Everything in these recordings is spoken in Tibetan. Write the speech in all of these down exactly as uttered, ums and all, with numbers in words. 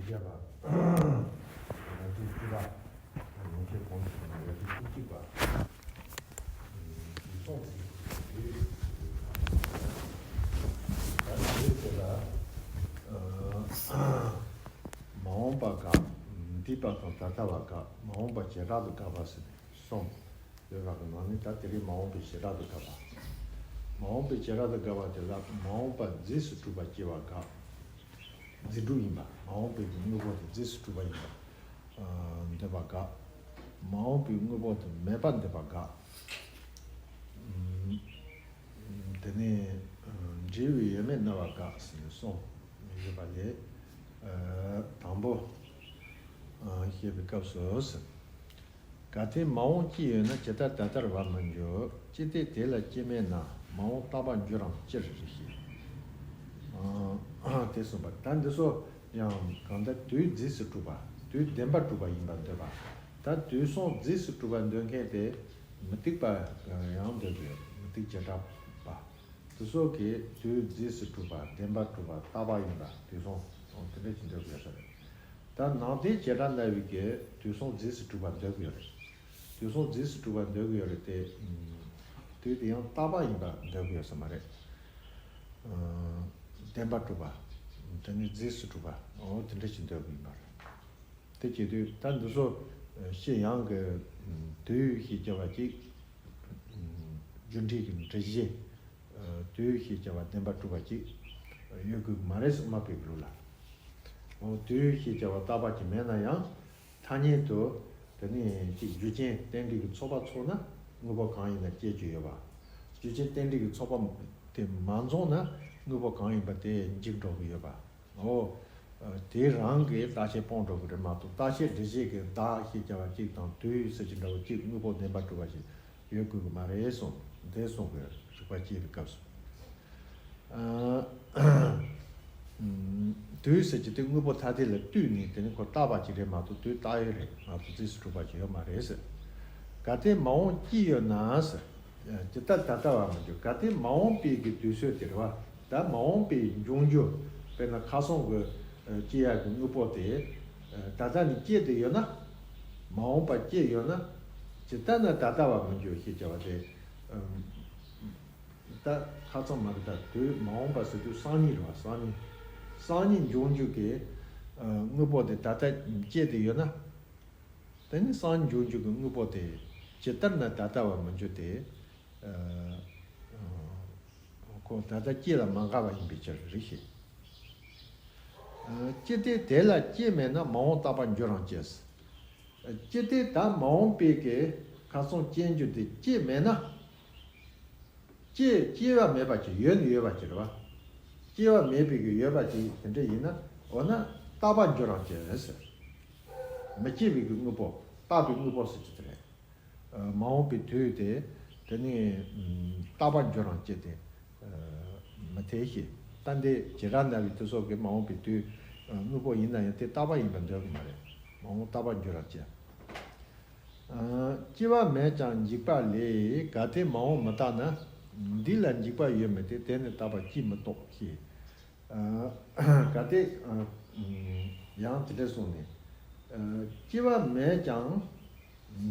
བརྒྱ་པ། ཡ་དེ་བཅུ་པ། ཡོངས་ཤེས་གོང་དུ་སོང་ན་ཡ་དེ་བཅུ་གཅིག་པ། དུས་གསུམ་གྱི་དུས། ད་དེ་ཚེ་ལ། མ་འོངས་པ་དགག་འདས་པ་དང་ད་ལྟ་བ་དགག་མ་འོངས་པ་བྱེ་བྲག་ཏུ་དགག་པ་ཟེར་ནས་གསུམ་ཡོད་པ་གི་ནང་ནས། ད་དེ་རིང་མ་འོངས་པའི་བྱེ་བྲག་ཏུ་དགག་པ། མ་འོངས་པའི་བྱེ་བྲག་ཏུ་དགག་པ་དེ་ལ་མ་འོངས་པ་རྫས་སུ་གྲུབ་པ་སྐྱེ་བ་དགག་རྫས་གྲུབ་ཡིན་པ། མ་འོངས་པའི་དངོས་པོ་དེ་རྫས་སུ་གྲུབ་པ་ཡིན་པ་འདོད་པ་དགག་མ་འོངས་པའི་དངོས་པོ་དེ་མེད་པ་འདོད་པ་དགག་དེ་ནས་འབྲས་བུ་ཡོད་མེད་སྨྲ་བ་དགག་ཟེར་ནས་གསུམ་ཡོད་པ་ལས། དང་པོ་བཤད་པའི་སྐབས་སུ། གལ་ཏེ་མ་འོངས་སྐྱེས་ཡོད་ན་ཇི་ལྟར་ད་ལྟར་བར་མི་འགྱུར། ཅི་སྟེ་དེ་ལ་སྐྱེས་མེད་ན། མ་འོངས་རྟག་པར་འགྱུར་རམ་ཅི་རེད་ཞེས། དེ་གསུངས་པ། ད་འདི་ཚོ་ཡང་གང་ལྟར་དུས་རྫས་སུ་གྲུབ་པ། དུས་བདེན་པར་གྲུབ་པ་ཡིན་པར་འདོད་པ། ད་དུས་གསུམ་རྫས་སུ་གྲུབ་པར་འདོད་མཁན་དེ་མུ་སྟེགས་པ་ཡང་འདོད་པའི་མུ་སྟེགས་བྱེ་བྲག་པ། དེ་ཚོ་གིས་དུས་རྫས་སུ་གྲུབ་པ། བདེན་པར་གྲུབ་པ། རྟག་པ་ཡིན་པ། དུས་གསུམ་དེ་འདྲ་ཅིག་འདོད་ཀྱི་ཡོད་ས་རེད། ད་ནང་བསྟན་བྱེ་བྲག་སྨྲ་བའི་གིས་དུས་གསུམ་རྫས་སུ་གྲུབ་པ་འདོད་ཀྱི་ཡོད་རེད། དུས་གསུམ་རྫས་སུ་གྲུབ་པ་འདོད་ཀྱི་ཡོད་རེད་དེ། དུས་དེ་ཡང་རྟག་པ་ཡིན་པ་འདོད་ཀྱི་ཡོད་ས་མ་རེད། བདེན་པར་གྲུབ་པ། དེ་ནི་རྫས་སུ་གྲུབ་པ། འོ་དེ་འདྲ་ཞིག་འདོད་ཀྱི་ཡིན་པ་རེད། དེ་བྱེད་དུས་ད་འདི་ཚོ་སྤྱིར་ཡང་གི་དུས་ཞེས་བྱ་བ་ཅིག་རྒྱུ་འབྲས་ཀྱི་འགྲེལ་བཤད། དུས་ཞེས་བྱ་བ་བདེན་པར་གྲུབ་པ་ཅིག་ཡོད་དགོས་ཀྱི་མ་རེད་ཟེར་སྨྲ་བའི་ལུགས་ལ། འོ་དུས་ཞེས་བྱ་བ་རྟག་པ་ཅིག་མེད་ན་ཡང་། ཐ་སྙད་དུ་དེ་ནི་ཅིག་རྒྱུ་རྐྱེན་རྟེན་འབྲེལ་གྱི་ཚོགས་པ་ཚོགས་ན་དངོས་པོ་གང་ཡིན་ན་སྐྱེ་རྒྱུ་ཡོད་པ། རྒྱུ་རྐྱེན་རྟེན་འབྲེལ་གྱི་ཚོགས་པ་དེ་མ་འཛོམས་ན་དངོས་པོ་གང་ཡིན་པ་དེ་འཇིག་འགྲོ་གི་ཡོད་པ། འོ། དེ་རང་གི་བརྟག་དཔྱད་སྤོང་འགྲོ་གི་རེད་མ་གཏོགས། བརྟག་དཔྱད་འགྲེལ་བཤད་ཀྱི་བདག་ཞེས་བྱ་བ་གཅིག་དང་དུས་ཟེར་གྱི་འདྲ་བོ་གཅིག་དངོས་པོ་བདེན་པར་གྲུབ་པ་ཞིག་ཡོད་དགོས་ཀྱི་མ་རེད་གསུངས། འདི་གསུངས་པའི་རིགས་པ་སྐྱེས་པའི་སྐབས་སུ། ཨ། དུས་ཟེར་གྱི་དེ་དངོས་པོ་ཐ་དད་ལ་ལྟོས་ནས་དེ་ནི་ཁོ་རྟག་པ་ཅིག་རེད་མ་གཏོགས། དུས་རྟག་ཡོད་རེད་མ་གཏོགས་རྫས་སུ་གྲུབ་པ་ཅིག་ཡོད་མ་རེད་ཟེར། གལ་ཏེ་མ་འོངས་སྐྱེས་ཡོད་ན་ཟེར། ཇི་ལྟར་ད་ལྟ་བར་མི་འགྱུར། གལ་ཏེ་མ་འོངས་པའི་གི་དུས་ཚོད་དེ་རེད་བ། ད་མ་འོངས་པའི་འབྱུང་འགྱུར། དཔེར་ན་ཁ་སང་གི་སྐྱེ་ཡག་གི་དངོས་པོ་དེ་ད་ལྟ་ནས་སྐྱེས་ཏེ་ཡོད་ན། མ་འོངས་པ་སྐྱེས་ཡོད་ན། ཇི་ལྟར་ན་ད་ལྟ་བར་མི་འགྱུར་ཞེས་བྱ་བ་དེ། ད་ཁ་སང་མ་རེད། ད་དུས་མ་འོངས་པ་ཟེར་དུས་སང་ཉིན་རེད་བ། སང་ཉིན། སང་ཉིན་འབྱུང་འགྱུར་གྱི་དངོས་པོ་དེ་ད་ལྟ་སྐྱེས་ཏེ་ཡོད་ན། དེ་ནི་སང་ཉིན་འབྱུང་འགྱུར་གྱི་དངོས་པོ་དེ་ཇི་ལྟར་ན་ད་ལྟ་བར་མི་འགྱུར་ཏེ། ཁོ་ད་ལྟ་སྐྱེ་ལ་མ་འགགས་པ་ཡིན་པའི་ཕྱིར་རེད་ཞེས། ཅི་སྟེ་དེ་ལ་སྐྱེས་མེད་ན། མ་འོངས་རྟག་པར་འགྱུར་རམ་ཅི། ཅི་སྟེ་ད་མ་འོངས་པའི་གི་ཁ་སང་སྐྱེ་འགྱུར་དེ་སྐྱེས་མེད་ན། སྐྱེ་སྐྱེ་བ་མེད་པ་ཅིག་ཡོད་ནི་ཡོད་པ་ཅིག་རེད་བ། སྐྱེ་བ་མེད་པའི་གི་ཡོད་པ་ཅིག་དེ་འདྲ་ཡིན་ན། འོ་ན་རྟག་པར་འགྱུར་རམ་ཅི་ཟེར། མི་སྐྱེ་བའི་གི་དངོས་པོ། རྟག་པའི་དངོས་པོ་ཟེར་གྱི་དེ་རེད། མ་འོངས་པའི་དུས་དེ་དེ་ནི་རྟག་པར་འགྱུར་རམ་ཅི་དེ་མི་འཐད་ཞེས། ད་འདི་བྱེ་བྲག་སྨྲ་བའི་དེ་ཚོ་གི་མ་འོངས་པའི་དུས་དངོས་པོ་ཡིན་ན་ཡང་དེ་རྟག་པ་ཡིན་པར་འདོད་ཀྱི་མ་རེད། མ་འོངས་རྟག་པར་འགྱུར་རམ་ཅི། སྐྱེ་བ་མེད་ཀྱང་འཇིག་པ་ལས། གལ་ཏེ་མ་འོངས་མི་རྟག་ན། འདས་ལ་འཇིག་པ་ཡོད་མིན་ཏེ། དེ་ནི་རྟག་པར་སྐྱེ་མི་རྟག་ཞེས། གལ་ཏེ་ཡང་དེ་འདྲ་གསུངས་ནས། སྐྱེ་བ་མེད་ཀྱང་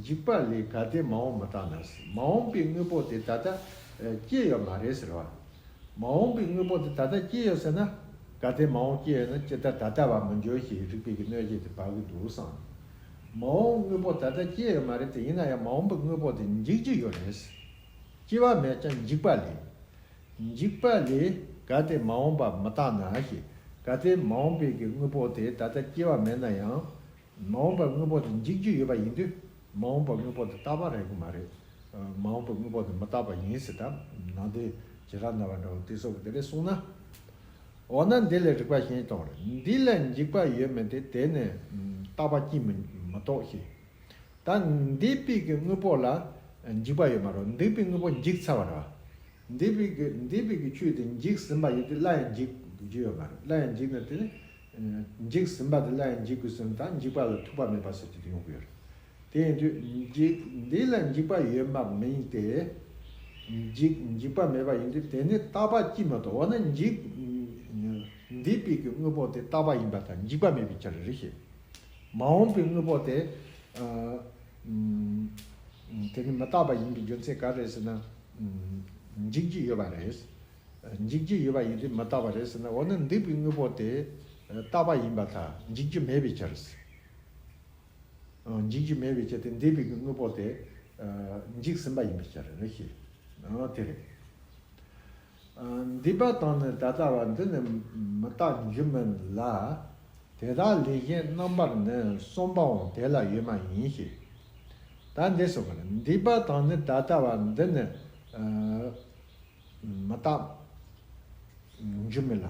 འཇིག་པ་ལས། གལ་ཏེ་མ་འོངས་མི་རྟག་ན། མ་འོངས་པའི་དངོས་པོ་དེ་ད་ལྟ་སྐྱེས་ཡོད་མ་རེད་ཟེར་བ། མ་འོངས་པའི་དངོས་པོ་དེ་ད་ལྟ་སྐྱེས་ཡོད་ཟེར་ན། གལ་ཏེ་མ་འོངས་སྐྱེས་ཡོད་ན་ཇི་ལྟར་ད་ལྟ་བར་མི་འགྱུར་ཞེས་རིགས་པའི་གི་གནོད་བྱེད་དེ་འབབ་ཀྱི་འདུག་བསམ། མ་འོངས་དངོས་པོ་ད་ལྟ་སྐྱེས་ཡོད་མ་རེད་དེ། ཡིན་ན་ཡང་མ་འོངས་པའི་དངོས་པོ་དེ་འཇིག་རྒྱུ་ཡོད་རེད། སྐྱེ་བ་མེད་ཀྱང་འཇིག་པ་ལས། འཇིག་པ་ལས། གལ་ཏེ་མ་འོངས་པ་མི་རྟག་ན་ཞེས། གལ་ཏེ་མ་འོངས་པའི་གི་དངོས་པོ་དེ་ད་ལྟ་སྐྱེ་བ་མེད་ན་ཡང་། མ་འོངས་པ་དངོས་པོ་དེ་འཇིག་རྒྱུ་ཡོད་པ་ཡིན་དུས། མ་འོངས་པ་དངོས་པོ་དེ་རྟག་པ་རེད་ཀྱི་མ་རེད། མ་འོངས་པ་དངོས་པོ་དེ་མི་རྟག་པ་ཡིན་ཟེར། ད་ནང་དེ་བྱེ་བྲག་སྨྲ་བ་འདྲ་བོ་དེ་སོགས་ཀྱིས་དེ་འདྲ་གསུངས་ན། འོ་ན་འདི་ལས་རིགས་པ་གཞན་གཏོང་རེད། འདས་ལ་འཇིག་པ་ཡོད་མིན་ཏེ། དེ་ནི་རྟག་པ་སྐྱེ་མི་མི་རྟག་ཞེས། ད་འདས་པའི་གི་དངོས་པོ་ལ་འཇིག་པ་ཡོད་མ་རེད། འདས་པའི་དངོས་པོ་འཇིག་ཚར་བ་རེད་བ། འདས་པའི་གི་འདས་པའི་གི་ཆོས་དེ་འཇིག་ཟིན་པ་ཡིན་དུས་སླར་ཡང་འཇིག་རྒྱུ་ཡོད་མ་རེད། སླར་ཡང་འཇིག་ན་དེ་ནི་འཇིག་ཟིན་པ་དེ་སླར་ཡང་འཇིག་དགོས་ཟེར་ན། ད་འཇིག་པ་ལ་ཐུག་པ་མེད་པ་ཟེར་རྒྱུ་དེ་ཡོང་གི་ཡོད་རེད། དེ་ཡིན་དུས་འཇིག་འདས་ལ་འཇིག་པ་ཡོད་པ་མིན་ཏེ། འཇིག་འཇིག་པ་མེད་པ་ཡིན་དུས་དེ་ནི་རྟག་པ་སྐྱེ་མི་རྟག་འོ་ན་འཇིག་འདས་པའི་གི་དངོས་པོ་དེ་རྟག་པ་ཡིན་པར་ཐལ། འཇིག་པ་མེད་པའི་ཕྱིར་རེད་ཞེས། མ་འོངས་པའི་དངོས་པོ་དེ། ཨ། ཨམ། དེ་ནི་མི་རྟག་པ་ཡིན་པའི་རྒྱུ་མཚན་ག་རེ་རེད་ཟེར་ན། ཨམ། འཇིག་རྒྱུ་ཡོད་པ་རེད། འཇིག་རྒྱུ་ཡོད་པ་ཡིན་དུས་མི་རྟག་པ་རེད་ཟེར་ན། འོ་ན་འདས་པའི་དངོས་པོ་དེ་རྟག་པ་ཡིན་པར་ཐལ། འཇིག་རྒྱུ་མེད་པའི་ཕྱིར། འཇིག་རྒྱུ་མེད་པའི་ཕྱིར་ཏེ། འདས་པའི་གི་དངོས་པོ་དེ་འཇིག་ཟིན་པ་ཡིན་པའི་ཕྱིར་རེད་ཞེས། དེ་རེད། འདས་པ་དང་ནི་ད་ལྟ་བ། འདི་ནི་མི་རྟག་འགྱུར་མིན་ལ། དེ་དག་ལས་གཞན་རྣམ་པར་ནི། གསུམ་པའང་དེ་ལ་ཡོད་མ་ཡིན་ཞེས། ད་འདི་སོགས་པ་ནི། འདས་པ་དང་ནི་ད་ལྟ་བ། འདི་ནི་མི་རྟག་འགྱུར་མིན་ལ།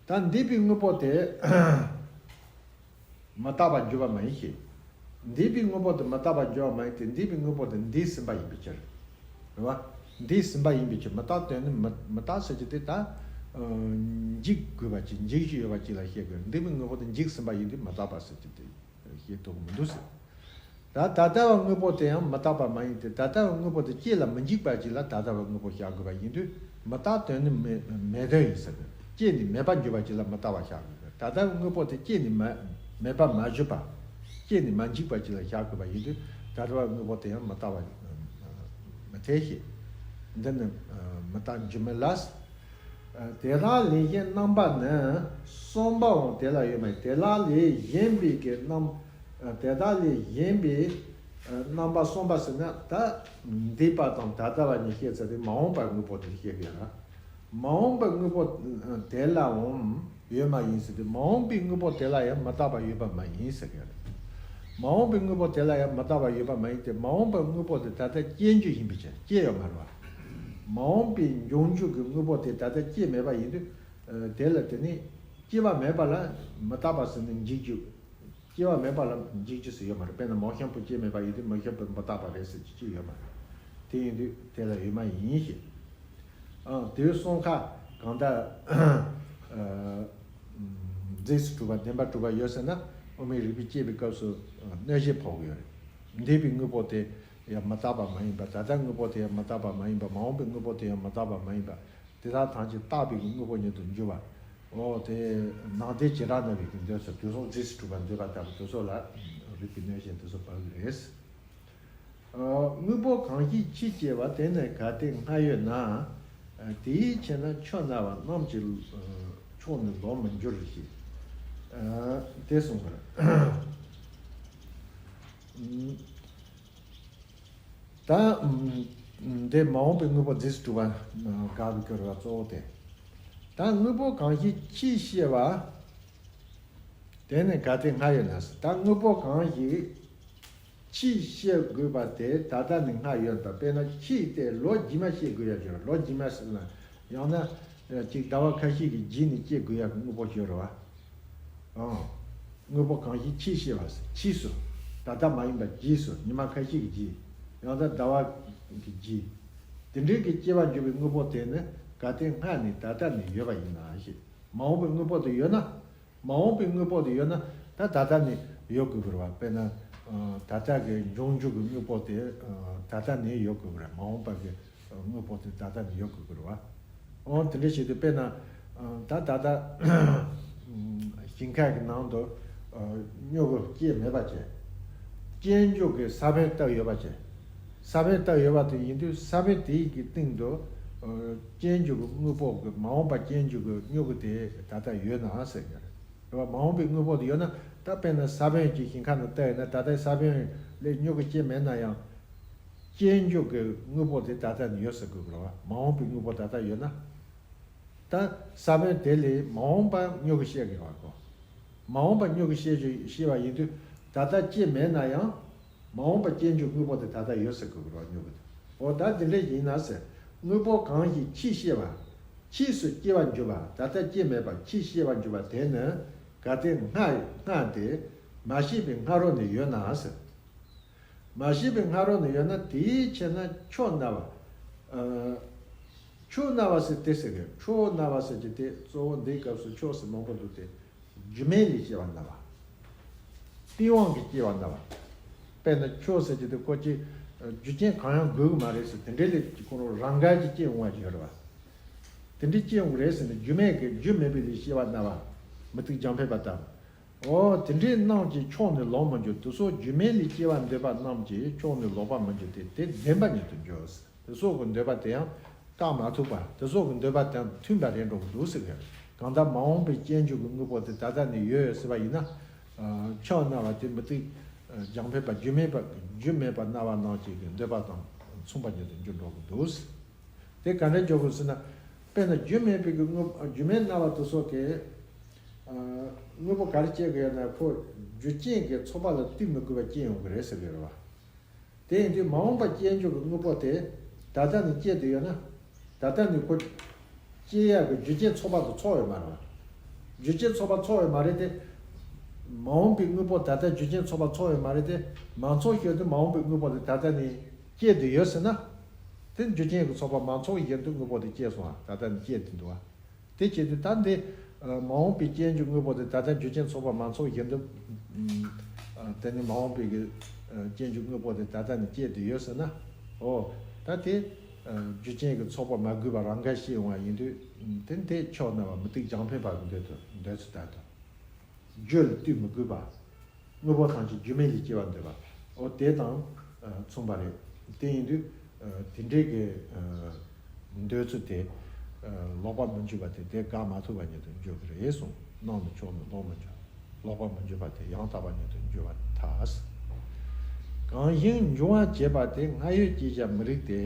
ད་འདས་པའི་དངོས་པོ་དེ་མི་རྟག་པར་འགྱུར་བ་མ་ཡིན་ཞེས། འདས་པའི་དངོས་པོ་དེ་མི་རྟག་པར་འགྱུར་བ་མ་ཡིན་ཏེ། འདས་པའི་དངོས་པོ་དེ་འདས་ཟིན་པ་ཡིན་པའི་ཕྱིར། རེད་བ། འདས་ཟིན་པ་ཡིན་པའི་ཕྱིར། མི་རྟག་དོན་ནི་མི་མི་རྟག་ཟེར་རྒྱུ་དེ་ད་འཇིག་དགོས་པ་ཅིག་འཇིག་རྒྱུ་ཡོད་པ་ཅིག་ལ་བཤད་དགོས། འདས་པའི་དངོས་པོ་དེ་འཇིག་ཟིན་པ་ཡིན་དུས་མི་རྟག་པ་ཟེར་རྒྱུ་དེ་བཤད་ཐུབ་ཀྱི་མི་འདུག་ཟེར། ད་ད་ལྟ་བ་དངོས་པོ་དེ་ཡང་མི་རྟག་པ་མ་ཡིན་ཏེ། ད་ལྟ་བ་དངོས་པོ་དེ་སྐྱེ་ལ་མི་འཇིག་པ་ཅིག་ལ་ད་ལྟ་བ་དངོས་པོ་བཞག་དགོས་པ་ཡིན་དུས། མི་རྟག་དོན་ནི་མེད་མེད་དོན་ཡིན་ཟེར་གི། སྐྱེས་ནས་མེད་པར་འགྱུར་བ་ཅིག་ལ་མི་རྟག་པ་བཞག་དགོས་གི། ད་ལྟ་བ་དངོས་པོ་དེ་སྐྱེས་ནས་མ་མེད་པར་མ་གྱུར་པ། སྐྱེས་ནས་མ་འཇིག་པ་ཅིག་ལ་བཞག་དགོས་པ་ཡིན་དུས། ད་ལྟ་བ་དངོས་པོ་དེ་ཡང་མི་རྟག་པ་མི་འཐད་ཞེས། འདི་ནི་མི་རྟག་འགྱུར་མིན་ལ། དེ་དག་ལས་གཞན་རྣམ་པ་ནི། གསུམ་པའང་དེ་ལ་ཡོད་མ་ཡིན། དེ་དག་ལས་གཞན་པའི་གི་རྣམ། དེ་དག་ལས་གཞན་པའི་རྣམ་པ་གསུམ་པ་ཟེར་ན། ད་འདས་པ་དང་ད་ལྟ་བ་གཉིས་བཤད་ཚར་ཏེ། མ་འོངས་པའི་དངོས་པོ་དེ་བཤད་དགོས་ཡ། མ་འོངས་པའི་དངོས་པོ་དེ་ལའང་ཡོད་མ་ཡིན་ཟེར་ཏེ། མ་འོངས་པའི་དངོས་པོ་དེ་ལ་ཡང་མི་རྟག་པ་ཡོད་པ་མ་ཡིན་ཟེར་གི་རེད། མ་འོངས་པའི་དངོས་པོ་དེ་ལ་ཡང་མི་རྟག་པ་ཡོད་པ་མ་ཡིན་ཏེ། མ་འོངས་པའི་དངོས་པོ་དེ་ད་ལྟ་སྐྱེ་འགྱུར་ཡིན་པའི་ཕྱིར། སྐྱེ་ཡོད་མ་རེད་བ། མ་འོངས་པའི་འབྱུང་འགྱུར་གྱི་དངོས་པོ་དེ་ད་ལྟ་སྐྱེ་མེད་པ་ཡིན་དུས། དེ་ལ་དེ་ནི་སྐྱེ་བ་མེད་པ་ལ་མི་རྟག་པ་ཟེར་ནས་འཇིག་རྒྱུ། སྐྱེ་བ་མེད་པ་ལ་འཇིག་རྒྱུ་ཟེར་ཡོད་མ་རེད། དཔེར་ན་མོ་གཤམ་བུ་སྐྱེ་མེད་པ་ཡིན་དུས། མོ་གཤམ་བུ་མི་རྟག་པ་རེད་ཟེར་རྒྱུ་ཅིག་ཡོད་མ་རེད། དེ་ཡིན་དུས་དེ་ལ་ཡོད་མ་ཡིན་ཞེས། ཨ། དེའི་གསུང་ཁ་གང་ལྟར། ཨ། རྫས་སུ་གྲུབ་པ་བདེན་པར་གྲུབ་པ་ཡོད་ཟེར་ན། དབུ་མའི་རིགས་པས་དཔྱད་པའི་སྐབས་སུ་གནོད་བྱེད་ཕོག་གི་ཡོད་རེད། འདས་པའི་དངོས་པོ་དེ་ཡང་མི་རྟག་པ་མ་ཡིན་པ། ད་ལྟའི་དངོས་པོ་དེ་ཡང་མི་རྟག་པ་མ་ཡིན་པ། མ་འོངས་པའི་དངོས་པོ་དེ་ཡང་མི་རྟག་པ་མ་ཡིན་པ། དེ་དག་ཐམས་ཅད་རྟག་པའི་གི་དངོས་པོ་ཉིད་དུ་འགྱུར་བ། འོ་དེ་ནང་བསྟན་བྱེ་བྲག་སྨྲ་བའི་གི་འདོད་ཚུལ་དེ་ཚོ། རྫས་སུ་གྲུབ་པ་འདོད་པ་ལྟ་བུ་དེ་ཚོ་ལ་རིགས་པའི་གནོད་བྱེད་དེ་ཚོ་བབས་ཀྱི་རེད། ཨ། དངོས་པོ་གང་ཞིག་ཕྱིས་སྐྱེ་བ། དེ་ནི་གལ་ཏེ་སྔར་ཡོད་ན། ཨ། དེའི་ཕྱིར་ན་ཆོས་སྨྲ་བ་རྣམས་ཀྱི། ཨ། ཕྱོགས་ནི་ལོག་མི་འགྱུར་ཞེས། ཨ། དེ་གསུངས་པ་རེད། ད་འདི་མ་འོངས་པའི་དངོས་པོ་རྫས་སུ་གྲུབ་པ་དགག་པའི་སྐོར་བ་གཙོ་བོ་དེ། ད་དངོས་པོ་གང་ཞིག་ཕྱིས་སྐྱེ་བ། དེ་ནི་གལ་ཏེ་སྔར་ཡོད་ན་ཟེར། ད་དངོས་པོ་གང་ཞིག་ཕྱིས་སྐྱེ་དགོས་པ་དེ་ད་ལྟ་ནས་སྔར་ཡོད་པ། དཔེར་ན་ཕྱིས་ཏེ་ལོ་རྗེས་མ་སྐྱེ་དགོས་ཡ་ཅིག་ཡོད། ལོ་རྗེས་མ་ཟེར་ན་ཡང་ན་ཅིག་ཟླ་བ་ཁ་ཤས་ཀྱི་རྗེས་ནས་སྐྱེ་དགོས་ཡ་གི་དངོས་པོ་ཅིག་ཡོད་རེད་བ། ཨང་། དངོས་པོ་གང་ཞིག་ཕྱིས་སྐྱེ་བ། ཕྱིས་སུ། ད་ལྟ་མ་ཡིན་པ་རྗེས་སུ། ཉི་མ་ཁ་ཤས་ཀྱི་རྗེས། ཡང་ན་ཟླ་བ་གི་རྗེས། དེ་འདྲའི་གི་སྐྱེ་བར་འགྱུར་བའི་དངོས་པོ་དེ་ནི་གལ་ཏེ་སྔར་ནས་ད་ལྟ་ནས་ཡོད་པ་ཡིན་ན་ཞེས། མ་འོངས་པའི་དངོས་པོ་དེ་ཡོད་ན། མ་འོངས་པའི་དངོས་པོ་དེ་ཡོད་ན་ད་ད་ལྟ་ནས་ཡོད་དགོས་ཀྱི་རེད་བ། དཔེར་ན། ཨ། ད་ལྟ་གི་འབྱུང་འགྱུར་གྱི་དངོས་པོ་དེ། ཨ། ད་ལྟ་ནས་ཡོད་དགོས་ཀྱི་རེད། མ་འོངས་པ་གི་དངོས་པོ་དེ་ད་ལྟ་ནས་ཡོད་དགོས་ཀྱི་རེད་བ། འོ་དེ་འདྲ་བྱེད་དུས་དཔེར་ན། ཨ། ད་ད་ལྟ་ཞིང་ཁ་གི་ནང་དུ། ཨ། སྨྱུ་གུ་སྐྱེས་མེད་པ་བྱས། སྐྱེ་འགྱུར་གྱི་ས་བོན་བཏབ་ཡོད་པ་བྱས། ས་བོན་བཏབ་ཡོད་པ་དེ་ཡིན་དུས་ས་བོན་དེའི་གི་སྟེང་དུ། ཨ། སྐྱེ་འགྱུར་གྱི་དངོས་པོ་གི། མ་འོངས་པ་སྐྱེ་འགྱུར་གྱི་སྨྱུ་གུ་དེ་ད་ལྟ་ཡོད་ན་ཟེར་གྱི་རེད། རེད་བ། མ་འོངས་པའི་དངོས་པོ་དེ་ཡོད་ན། ད་དཔེར་ན་ས་བོན་གྱི་ཞིང་ཁ་ནང་བཏབ་ཡོད་ན། ད་ལྟའི་ས་བོན་ལས་སྨྱུ་གུ་སྐྱེས་མེད་ན་ཡང་། སྐྱེ་འགྱུར་གྱི་དངོས་པོ་དེ་ད་ལྟ་ནས་ཡོད་ཟེར་དགོས་ཀྱི་རེད་བ། མ་འོངས་པའི་དངོས་པོ་ད་ལྟ་ཡོད་ན། ད་ས་བོན་དེ་ལས་མ་འོངས་པ་སྨྱུ་གུ་སྐྱེ་དགོས་བ་གོ། མ་འོངས་པ་སྨྱུ་གུ་སྐྱེ་སྐྱེ་བ་ཡིན་དུས་ད་ལྟ་སྐྱེས་མེད་ན་ཡང་། མ་འོངས་པ་སྐྱེ་འགྱུར་དངོས་པོ་དེ་ད་ལྟ་ཡོད་ཟེར་དགོས་ཀྱི་རེད་བ། སྨྱུ་གུ་དེ། འོ་ད་དེ་འདྲ་ཡིན་ན་ཟེར། དངོས་པོ་གང་ཞིག་ཕྱིས་སྐྱེ་བ། ཕྱིས་སུ་སྐྱེ་བར་འགྱུར་བ། ད་ལྟ་སྐྱེས་མེད་པ་ཕྱིས་སྐྱེ་བར་འགྱུར་བ་དེ་ནི་གལ་ཏེ་སྔར་སྔར་ཏེ་མ་སྐྱེས་པའི་སྔ་རོལ་ནས་ཡོད་ན་ཟེར། མ་སྐྱེས་པའི་སྔ་རོལ་ནས་ཡོད་ན། དེའི་ཕྱིར་ན་ཆོས་སྨྲ་བ། ཨ། ཆོས་སྨྲ་བ་ཟེར་དེ་ཟེར་གི། ཆོས་སྨྲ་བ་ཟེར་གྱི་དེ་གཙོ་བོ་འདིའི་སྐབས་སུ་ཆོས་ཟེར་མང་པོ་འདུག་སྟེ། རྒྱུ་མེད་ལས་སྐྱེ་བ་སྨྲ་བ། པི་ཝང་གིས་སྐྱེ་བ་སྨྲ་བ། དཔེར་ན་ཆོས་ཟེར་གྱི་དེ་ཁོ་ཅིག་རྒྱུ་རྐྱེན་གང་ཡང་དགོས་ཀྱི་མ་རེད་ཟེར། དེ་འདྲའི་ལས་ཀྱི་ཁོ་རང་རང་འགལ་གྱིས་སྐྱེ་འོང་བ་ཅིག་ཡོད་རེད་བ། དེ་འདྲའི་སྐྱེ་འོང་གི་རེད་ཟེར་ནས། རྒྱུ་མེད་ཀྱི་རྒྱུ་མེད་པའི་ལས་སྐྱེ་བ་སྨྲ་བ་མུ་སྟེགས་རྒྱང་འཕེན་པ་ལྟ་བུ། འོ་དེ་འདྲའི་རྣམས་ཀྱིས་ཕྱོགས་ནས་ལོག་མི་འགྱུར། དེ་སོགས་རྒྱུ་མེད་ལས་སྐྱེ་བར་འདོད་པ་རྣམས་ཀྱིས་ཕྱོགས་ནས་ལོག་པར་མི་འགྱུར་ཏེ། དེ་བདེན་པ་ཉིད་དུ་འགྱུར། དེ་སོགས་ཀྱི་འདོད་པ་དེ་ཡང་བཀག་མ་ཐུབ་པ། དེ་སོགས་ཀྱི་འདོད་པ་དང་མཐུན་པ་རེད་འགྲོ་གི་འདུག་ཟེར་གི། གང་ལྟར་མ་འོངས་པའི་སྐྱེ་འགྱུར་གྱི་དངོས་པོ་དེ་ད་ལྟ་ནས་ཡོད་ཟེར་བ་ཡིན་ན། ཨ་ཕྱོགས་སྨྲ་བ་དེ་མུ་སྟེགས་རྒྱང་འཕེན་པ་རྒྱུ་མེད་པ་རྒྱུ་མེད་པ་སྨྲ་བ་རྣམས་ཀྱི་འདོད་པ་དང་མཚུངས་པ་ཉིད་དུ་འགྱུར་འགྲོ་གི་འདུག། དེ་ག་འདྲ་འགྱུར་དགོས་ཟེར་ན། དཔེར་ན་རྒྱུ་མེད་པའི་གི་དངོས་རྒྱུ་མེད་སྨྲ་བ་དེ་སོགས་ཀྱིས། ཨ་དངོས་པོ་ག་རེ་སྐྱེ་དགོས་ཡོད་ན། ཁོ་རྒྱུ་རྐྱེན་གྱི་ཚོགས་པ་ལ་ལྟོས་མི་དགོས་པར་སྐྱེ་ཡོང་གི་རེད་ཟེར་གི་རེད་བ། དེ་ཡིན་དུས་མ་འོངས་པ་སྐྱེ་འགྱུར་གྱི་དངོས་པོ་དེ་ད་ལྟ་ནས་སྐྱེ་བསྡད་ཡོད་ན། ད་ལྟ་ནས་ཁོ་སྐྱེ་ཡག་གི་རྒྱུ་རྐྱེན་ཚོགས་པ་དེ་ཚོགས་ཡོད་མ་རེད་བ། རྒྱུ་རྐྱེན་ཚོགས་པ་ཚོགས་ཡོད་མ་རེད་དེ། མ་འོངས་པའི་དངོས་པོ་ད་ལྟ་རྒྱུ་རྐྱེན་ཚོགས་པ་ཚོགས་ཡོད་མ་རེད་དེ། མ་ཚོགས་བཞིན་དུ་མ་འོངས་པའི་དངོས་པོ་དེ་ད་ལྟ་ནས་སྐྱེ་བསྡད་ཡོད་ཟེར་ན། དེ་རྒྱུ་རྐྱེན་གྱི་ཚོགས་པ་མ་ཚོགས་བཞིན་དུ་དངོས་པོ་དེ་སྐྱེས་སོང་ང་། ད་ལྟ་ནས་སྐྱེ་བསྡད་འདུག་བ། དེ་བྱེད་དུས་ད་འདི་མ་འོངས་པའི་སྐྱེ་འགྱུར་དངོས་པོ་དེ་ད་ལྟ་རྒྱུ་རྐྱེན་ཚོགས་པ་མ་ཚོགས་བཞིན་དུ། དེ་ནི་མ་འོངས་པའི་གི་སྐྱེ་འགྱུར་དངོས་པོ་དེ་ད་ལྟ་ནས་སྐྱེ་བསྡད་ཡོད་ཟེར་ན། འོ་ད་དེ་རྒྱུ་རྐྱེན་གྱི་ཚོགས་པ་མ་དགོས་པ་རང་ག་ཤེས་འོང་བ་ཡིན་དུས། དེ་འདི་ཕྱོགས་སྨྲ་བ་མུ་སྟེགས་རྒྱང་འཕེན་པ་གི་འདོད་དུ་འདོད་ཚུལ་ལྟར་དུ། རྒྱུ་ལ་ལྟོས་མི་དགོས་པ། དངོས་པོ་ཐམས་ཅད་རྒྱུ་མེད་ལས་སྐྱེ་བར་འདོད་པ། འོ་དེ་དང་མཚུངས་པ་རེད། དེ་ཡིན་དུས་དེ་འདྲའི་གི་འདོད་ཚུལ་དེ་ལོག་པར་མི་འགྱུར་བ་དེ། དེ་བཀག་མ་ཐུབ་པ་ཉིད་དུ་འགྱུར་གྱི་རེད་གསུངས། སྣང་ནས་ཕྱོགས་ནས་ལོག་མི་འགྱུར། ལོག་པར་མི་འགྱུར་བ་དེ་ཡང་དག་པ་ཉིད་དུ་འགྱུར་བར་ཐལ། གང་ཞིག་འབྱུང་བ་བྱེད་པ་དེ། སྔར་ཡོད་ཅེས་བྱར་མི་རིགས་ཏེ།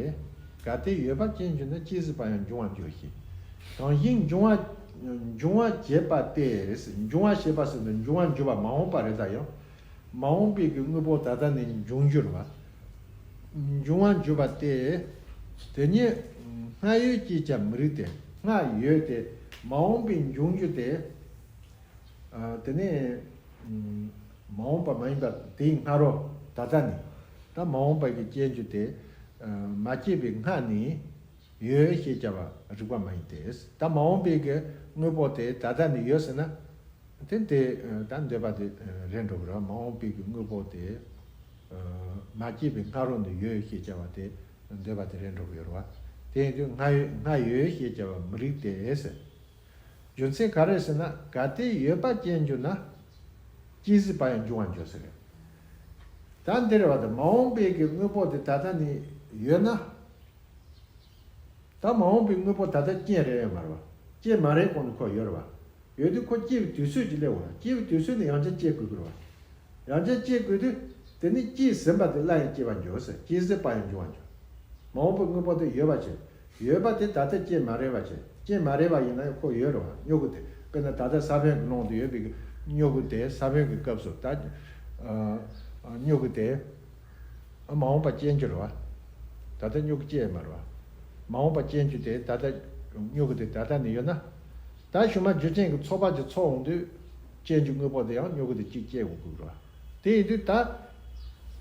གལ་ཏེ་ཡོད་པར་ཅིས་འགྱུར་ན། ཅི་སྲིད་པར་ཡང་འབྱུང་བར་འགྱུར་ཞེས། གང་ཞིག་འབྱུང་བ་འབྱུང་བ་བྱེད་པ་སྟེ། འབྱུང་བ་བྱེད་པ་ཟེར་ན་འབྱུང་བ་འགྱུར་བ་མ་འོངས་པ་རེད། ད་ཡང་མ་འོངས་པའི་གི་དངོས་པོ་ད་ལྟ་ནས་འབྱུང་འགྱུར་བ། འབྱུང་བ་འགྱུར་བ་སྟེ། དེ་ཉིད་སྔར་ཡོད་ཅེས་བྱར་མི་རིགས་ཏེ། སྔར་ཡོད་དེ་མ་འོངས་པའི་འབྱུང་འགྱུར་ཏེ། ཨ་དེ་ནས་ཨ་མ་འོངས་པ་མ་ཡིན་པ་དེའི་སྔ་རོལ་ད་ལྟ་ནས། ད་མ་འོངས་པ་གི་སྐྱེ་འགྱུར་དེ་ཨ་མ་སྐྱེས་པའི་སྔ་ནས་ཡོད་ཞེས་བྱ་བ་རིགས་པ་མ་ཡིན་ཏེ། ད་མ་འོངས་པའི་གི་དངོས་པོ་དེ་ད་ལྟ་ནས་ཡོད་ཟེར་ན། དེ་དེ་ཨ་ད་འདོད་པ་དེ་ཨ་རེད་འགྲོ་གི་རེད། མ་འོངས་པའི་གི་དངོས་པོ་དེ་ཨ་མ་སྐྱེས་པའི་སྔ་རོལ་ནས་ཡོད་ཞེས་བྱ་བ་དེ་འདོད་པ་དེ་རེད་འགྲོ་གི་ཡོད་རེད་བ། དེ་ཡིན་དུས་སྔ་ཡོད་སྔ་ཡོད་ཞེས་བྱ་བར་མི་རིགས་ཏེ་ཟེར། རྒྱུ་མཚན་ག་རེ་ཟེར་ན། གལ་ཏེ་ཡོད་པར་ཅིས་འགྱུར་ན། ཅི་སྲིད་པར་ཡང་འབྱུང་བར་འགྱུར་ཟེར་རེད། ད་འདིར་བ་དེ་མ་འོངས་པའི་གི་དངོས་པོ་དེ་ད་ལྟ་ནས་ཡོད་ན། ད་མ་འོངས་པའི་དངོས་པོ་ད་ལྟ་རྐྱེན་རེད་ཡོད་མ་རེད་བ། རྐྱེན་མ་རེད་གོང་ནས་ཁོ་ཡོད་རེད་བ། ཡོད་དུས་ཁོ་སྐྱེ་བའི་དུས་ཚོད་ཅིག་སླེབས་འོང་། སྐྱེ་བའི་དུས་ཚོད་ནས་ཡང་བསྐྱར་སྐྱེ་དགོས་ཀྱི་རེད་བ། ཡང་བསྐྱར་སྐྱེ་དགོས་དུས། དེ་ནི་སྐྱེས་ཟིན་པ་དེ་སླར་ཡང་སྐྱེ་བར་འགྱུར་ཟེར། ཅི་སྲིད་པར་ཡང་འབྱུང་བར་འགྱུར། མ་འོངས་པའི་དངོས་པོ་དེ་ཡོད་པ་བྱས། ཡོད་པ་དེ་ད་ལྟ་སྐྱེ་མ་རན་པ་བྱས། སྐྱེ་མ་རན་པ་ཡིན་ན་ཡང་ཁོ་ཡོད་རེད་བ། སྨྱུ་གུ་དེ། དཔེར་ན་ད་ལྟ་ས་བོན་གྱི་ཀློང་དུ་ཡོད་པའི་སྨྱུ་གུ་དེ། ས་བོན་གྱི་སྐབས་སུ་ད་ཨ་ཨ་སྨྱུ་གུ་དེ་ཨ་མ་འོངས་པ་སྐྱེ་འགྱུར་བ། ད་ལྟ་སྨྱུ་གུ་སྐྱེས་མ་རེད་བ། མ་འོངས་པ་སྐྱེ་འགྱུར་དེ་ད་ལྟ་སྨྱུ་གུ་དེ་ད་ལྟ་ནས་ཡོད་ན། ད་ཤུལ་མ་རྒྱུ་རྐྱེན་གྱི་ཚོགས་པ་ཅིག་ཚོགས་འོང་དུས། སྐྱེ་འགྱུར་དངོས་པོ་དེ་ཡང་སྨྱུ་གུ་དེ་གཅིག་སྐྱེ་དགོས་ཀྱི་རེད་བ། དེ་ཡིན་དུས་ད་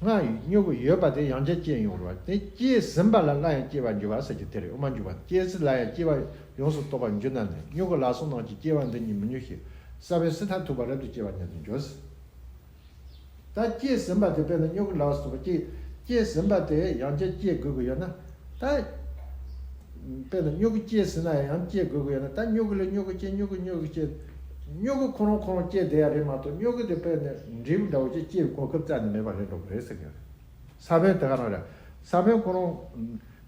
སྔར་སྨྱུ་གུ་ཡོད་པ་དེ་ཡང་བསྐྱར་སྐྱེ་ཡོང་རེད་བ། དེ་སྐྱེས་ཟིན་པ་ལ་སླར་ཡང་སྐྱེ་བར་འགྱུར་བ་ཟེར་གྱི་དེ་རེད། དབུ་མ་འཇུག་པ། སྐྱེས་ཟིན་ལ་ཡང་སྐྱེ་བ་ཡོངས་སུ་རྟོག་པར་འགྱུར་ན་ནི། སྨྱུ་གུ་ལ་སོགས་རྣམས་ཀྱིས་སྐྱེ་བ་འདི་ཉིད་མི་འགྱུར་ཞེས། ས་བོན་སྲིད་མཐར་ཐུག་པ་རབ་ཏུ་སྐྱེ་བ་ཉིད་དུ་འགྱུར། ད་སྐྱེས་ཟིན་པ་དེ་དཔེར་ན་སྨྱུ་གུ་ལ་སོགས་པ་སྐྱེ་སྐྱེས་ཟིན་པ་དེ་ཡང་བསྐྱར་སྐྱེ་དགོས་ཀྱི་ཡོད་ན། ད་དཔེར་ན་སྨྱུ་གུ་སྐྱེས་ཟིན་ན་ཡང་སྐྱེ་དགོས་ཀྱི་ཡོད་ན། ད་སྨྱུ་གུ་ལས་སྨྱུ་གུ་སྐྱེ། སྨྱུ་གུ་སྨྱུ་གུ་སྐྱེ། སྨྱུ་གུ་ཁོ་རང་ཁོ་རང་སྐྱེ་བསྡད་ཡ་རེད་མ་གཏོགས། སྨྱུ་གུ་དེ་དཔེར་ན་འབྲས་བུ་འདྲ་བོ་ཅིག་སྐྱེ་བའི་གོ་སྐབས་རྩ་ནས་མེད་པ་རེད་འགྲོ་གི་རེད་ཟེར་གི། ས་བོན་དེ་ག་རང་རེད། ས་བོན་ཁོ་རང་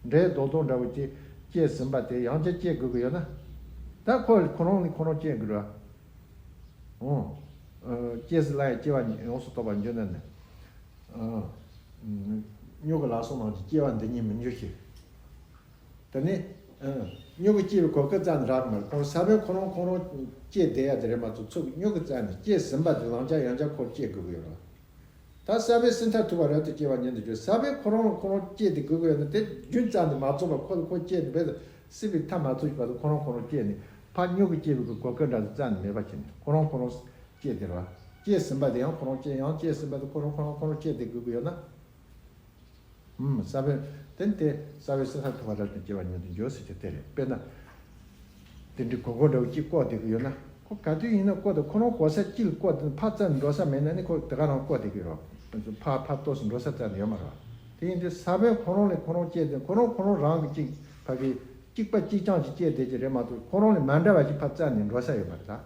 འབྲས་རྡོག་རྡོག་འདྲ་བོ་ཅིག་སྐྱེས་ཟིན་པ་དེ་ཡང་བསྐྱར་སྐྱེ་དགོས་ཀྱི་ཡོད་ན། ད་ཁོ་ཁོ་རང་ནས་ཁོ་རང་སྐྱེ་དགོས་རེད། འོ། ཨ་སྐྱེས་ཟིན་ལ་ཡང་སྐྱེ་བ་ཡོངས་སུ་རྟོག་པར་འགྱུར་ན་ནི། ཨ་སྨྱུ་གུ་ལ་སོགས་རྣམས་ཀྱིས་སྐྱེ་བ་འདི་ཉིད་མི་འགྱུར་ཞེས། དེ་ནི་ཨ་སྨྱུ་གུ་སྐྱེ་བའི་གོ་སྐབས་རྩ་ནས་རག་གི་མ་རེད། ཁོ་ས་བོན་ཁོ་རང་ཁོ་རང་སྐྱེས་བསྡད་ཡ་དེ་རེད་མ་གཏོགས། ཚུར་སྨྱུ་གུ་རྩ་ནས་སྐྱེས་ཟིན་པ་དེ་ཡང་བསྐྱར་ཡང་བསྐྱར་ཁོ་སྐྱེ་དགོས་ཀྱི་ཡོད་རེད། ད་ས་བོན་སྲིད་མཐར་ཐུག་པ་རབ་ཏུ་སྐྱེ་བ་ཉིད་དུ་འགྱུར། ས་བོན་ཁོ་རང་ལ་ཁོ་རང་སྐྱེས་ཏེ་དགོས་ཀྱི་ཡོད་ན། དེ་རྒྱུན་རྩ་ནས་མ་རྫོགས་པར་ཁོ་ལ་ཁོ་སྐྱེས་ཏེ་བས་སྲིད་པའི་མཐའ་མ་རྫོགས་ཀྱི་བར་དུ་ཁོ་རང་ཁོ་རང་སྐྱེས་ནས། ཕར་སྨྱུ་གུ་སྐྱེ་བའི་གོ་སྐབས་འདྲ་དེ་རྩ་ནས་མེད་པ་བྱས་ནས་ཁོ་རང་ཁོ་རང་སྐྱེས་ཏེ་རེད་བ། སྐྱེས་ཟིན་པ་དེ་ཡང་ཁོ་རང་སྐྱེས། ཡང་སྐྱེས་ཟིན་པ་དེ་ཁོ་རང་ཁོ་རང་ཁོ་རང་སྐྱེས་ཏེ་དགོས་ཀྱི་ཡོད་ན། ཨུམ། ས་བོན་དེ་ནི་དེ་ས་བོན་སྲིད་མཐར་ཐུག་པ་རབ་ཏུ་སྐྱེ་བ་ཉིད་དུ་འགྱུར་ཟེར་གྱི་དེ་རེད། དཔེར་ན། དེ་འདྲའི་གོ་གོ་འདྲ་བོ་གཅིག་བཀོག་བསྡད་ཀྱི་ཡོད་ན། ཁོ་ག་དུས་ཡིན་ན་བཀོག་དང་། ཁོ་རང་གོ་ས་གཅིག་ལ་བཀོག་དང་ཕར་རྩ་ནས་འགྲོ་ས་མེད་ན་ནི། ཁོ་དེ་ག་རང་བཀོག་བསྡད་ཀྱི་རེད། ཕར་ཕར་ཏོག་ཙམ་འགྲོ་ས་རྩ་ནས་ཡོད་མ་རེད་བ། དེ་ཡིན་དུས་ས་བོན་ཁོ་རང་ལས་ཁོ་རང་སྐྱེས་ཏེ། ཁོ་རང་ཁོ་རང་རང་གི་གཅིག་ཕ་གི་ གཅིག་པ་གཅིག་རྐྱང་ཅིག་སྐྱེས་བསྡད་ཀྱི་རེད་མ་གཏོགས། ཁོ་རང་ལས་མ་འདྲ་བ་ཞིག་ཕར་བཙལ་ནས་འགྲོ་ས་ཡོད་མ་རེད་ད།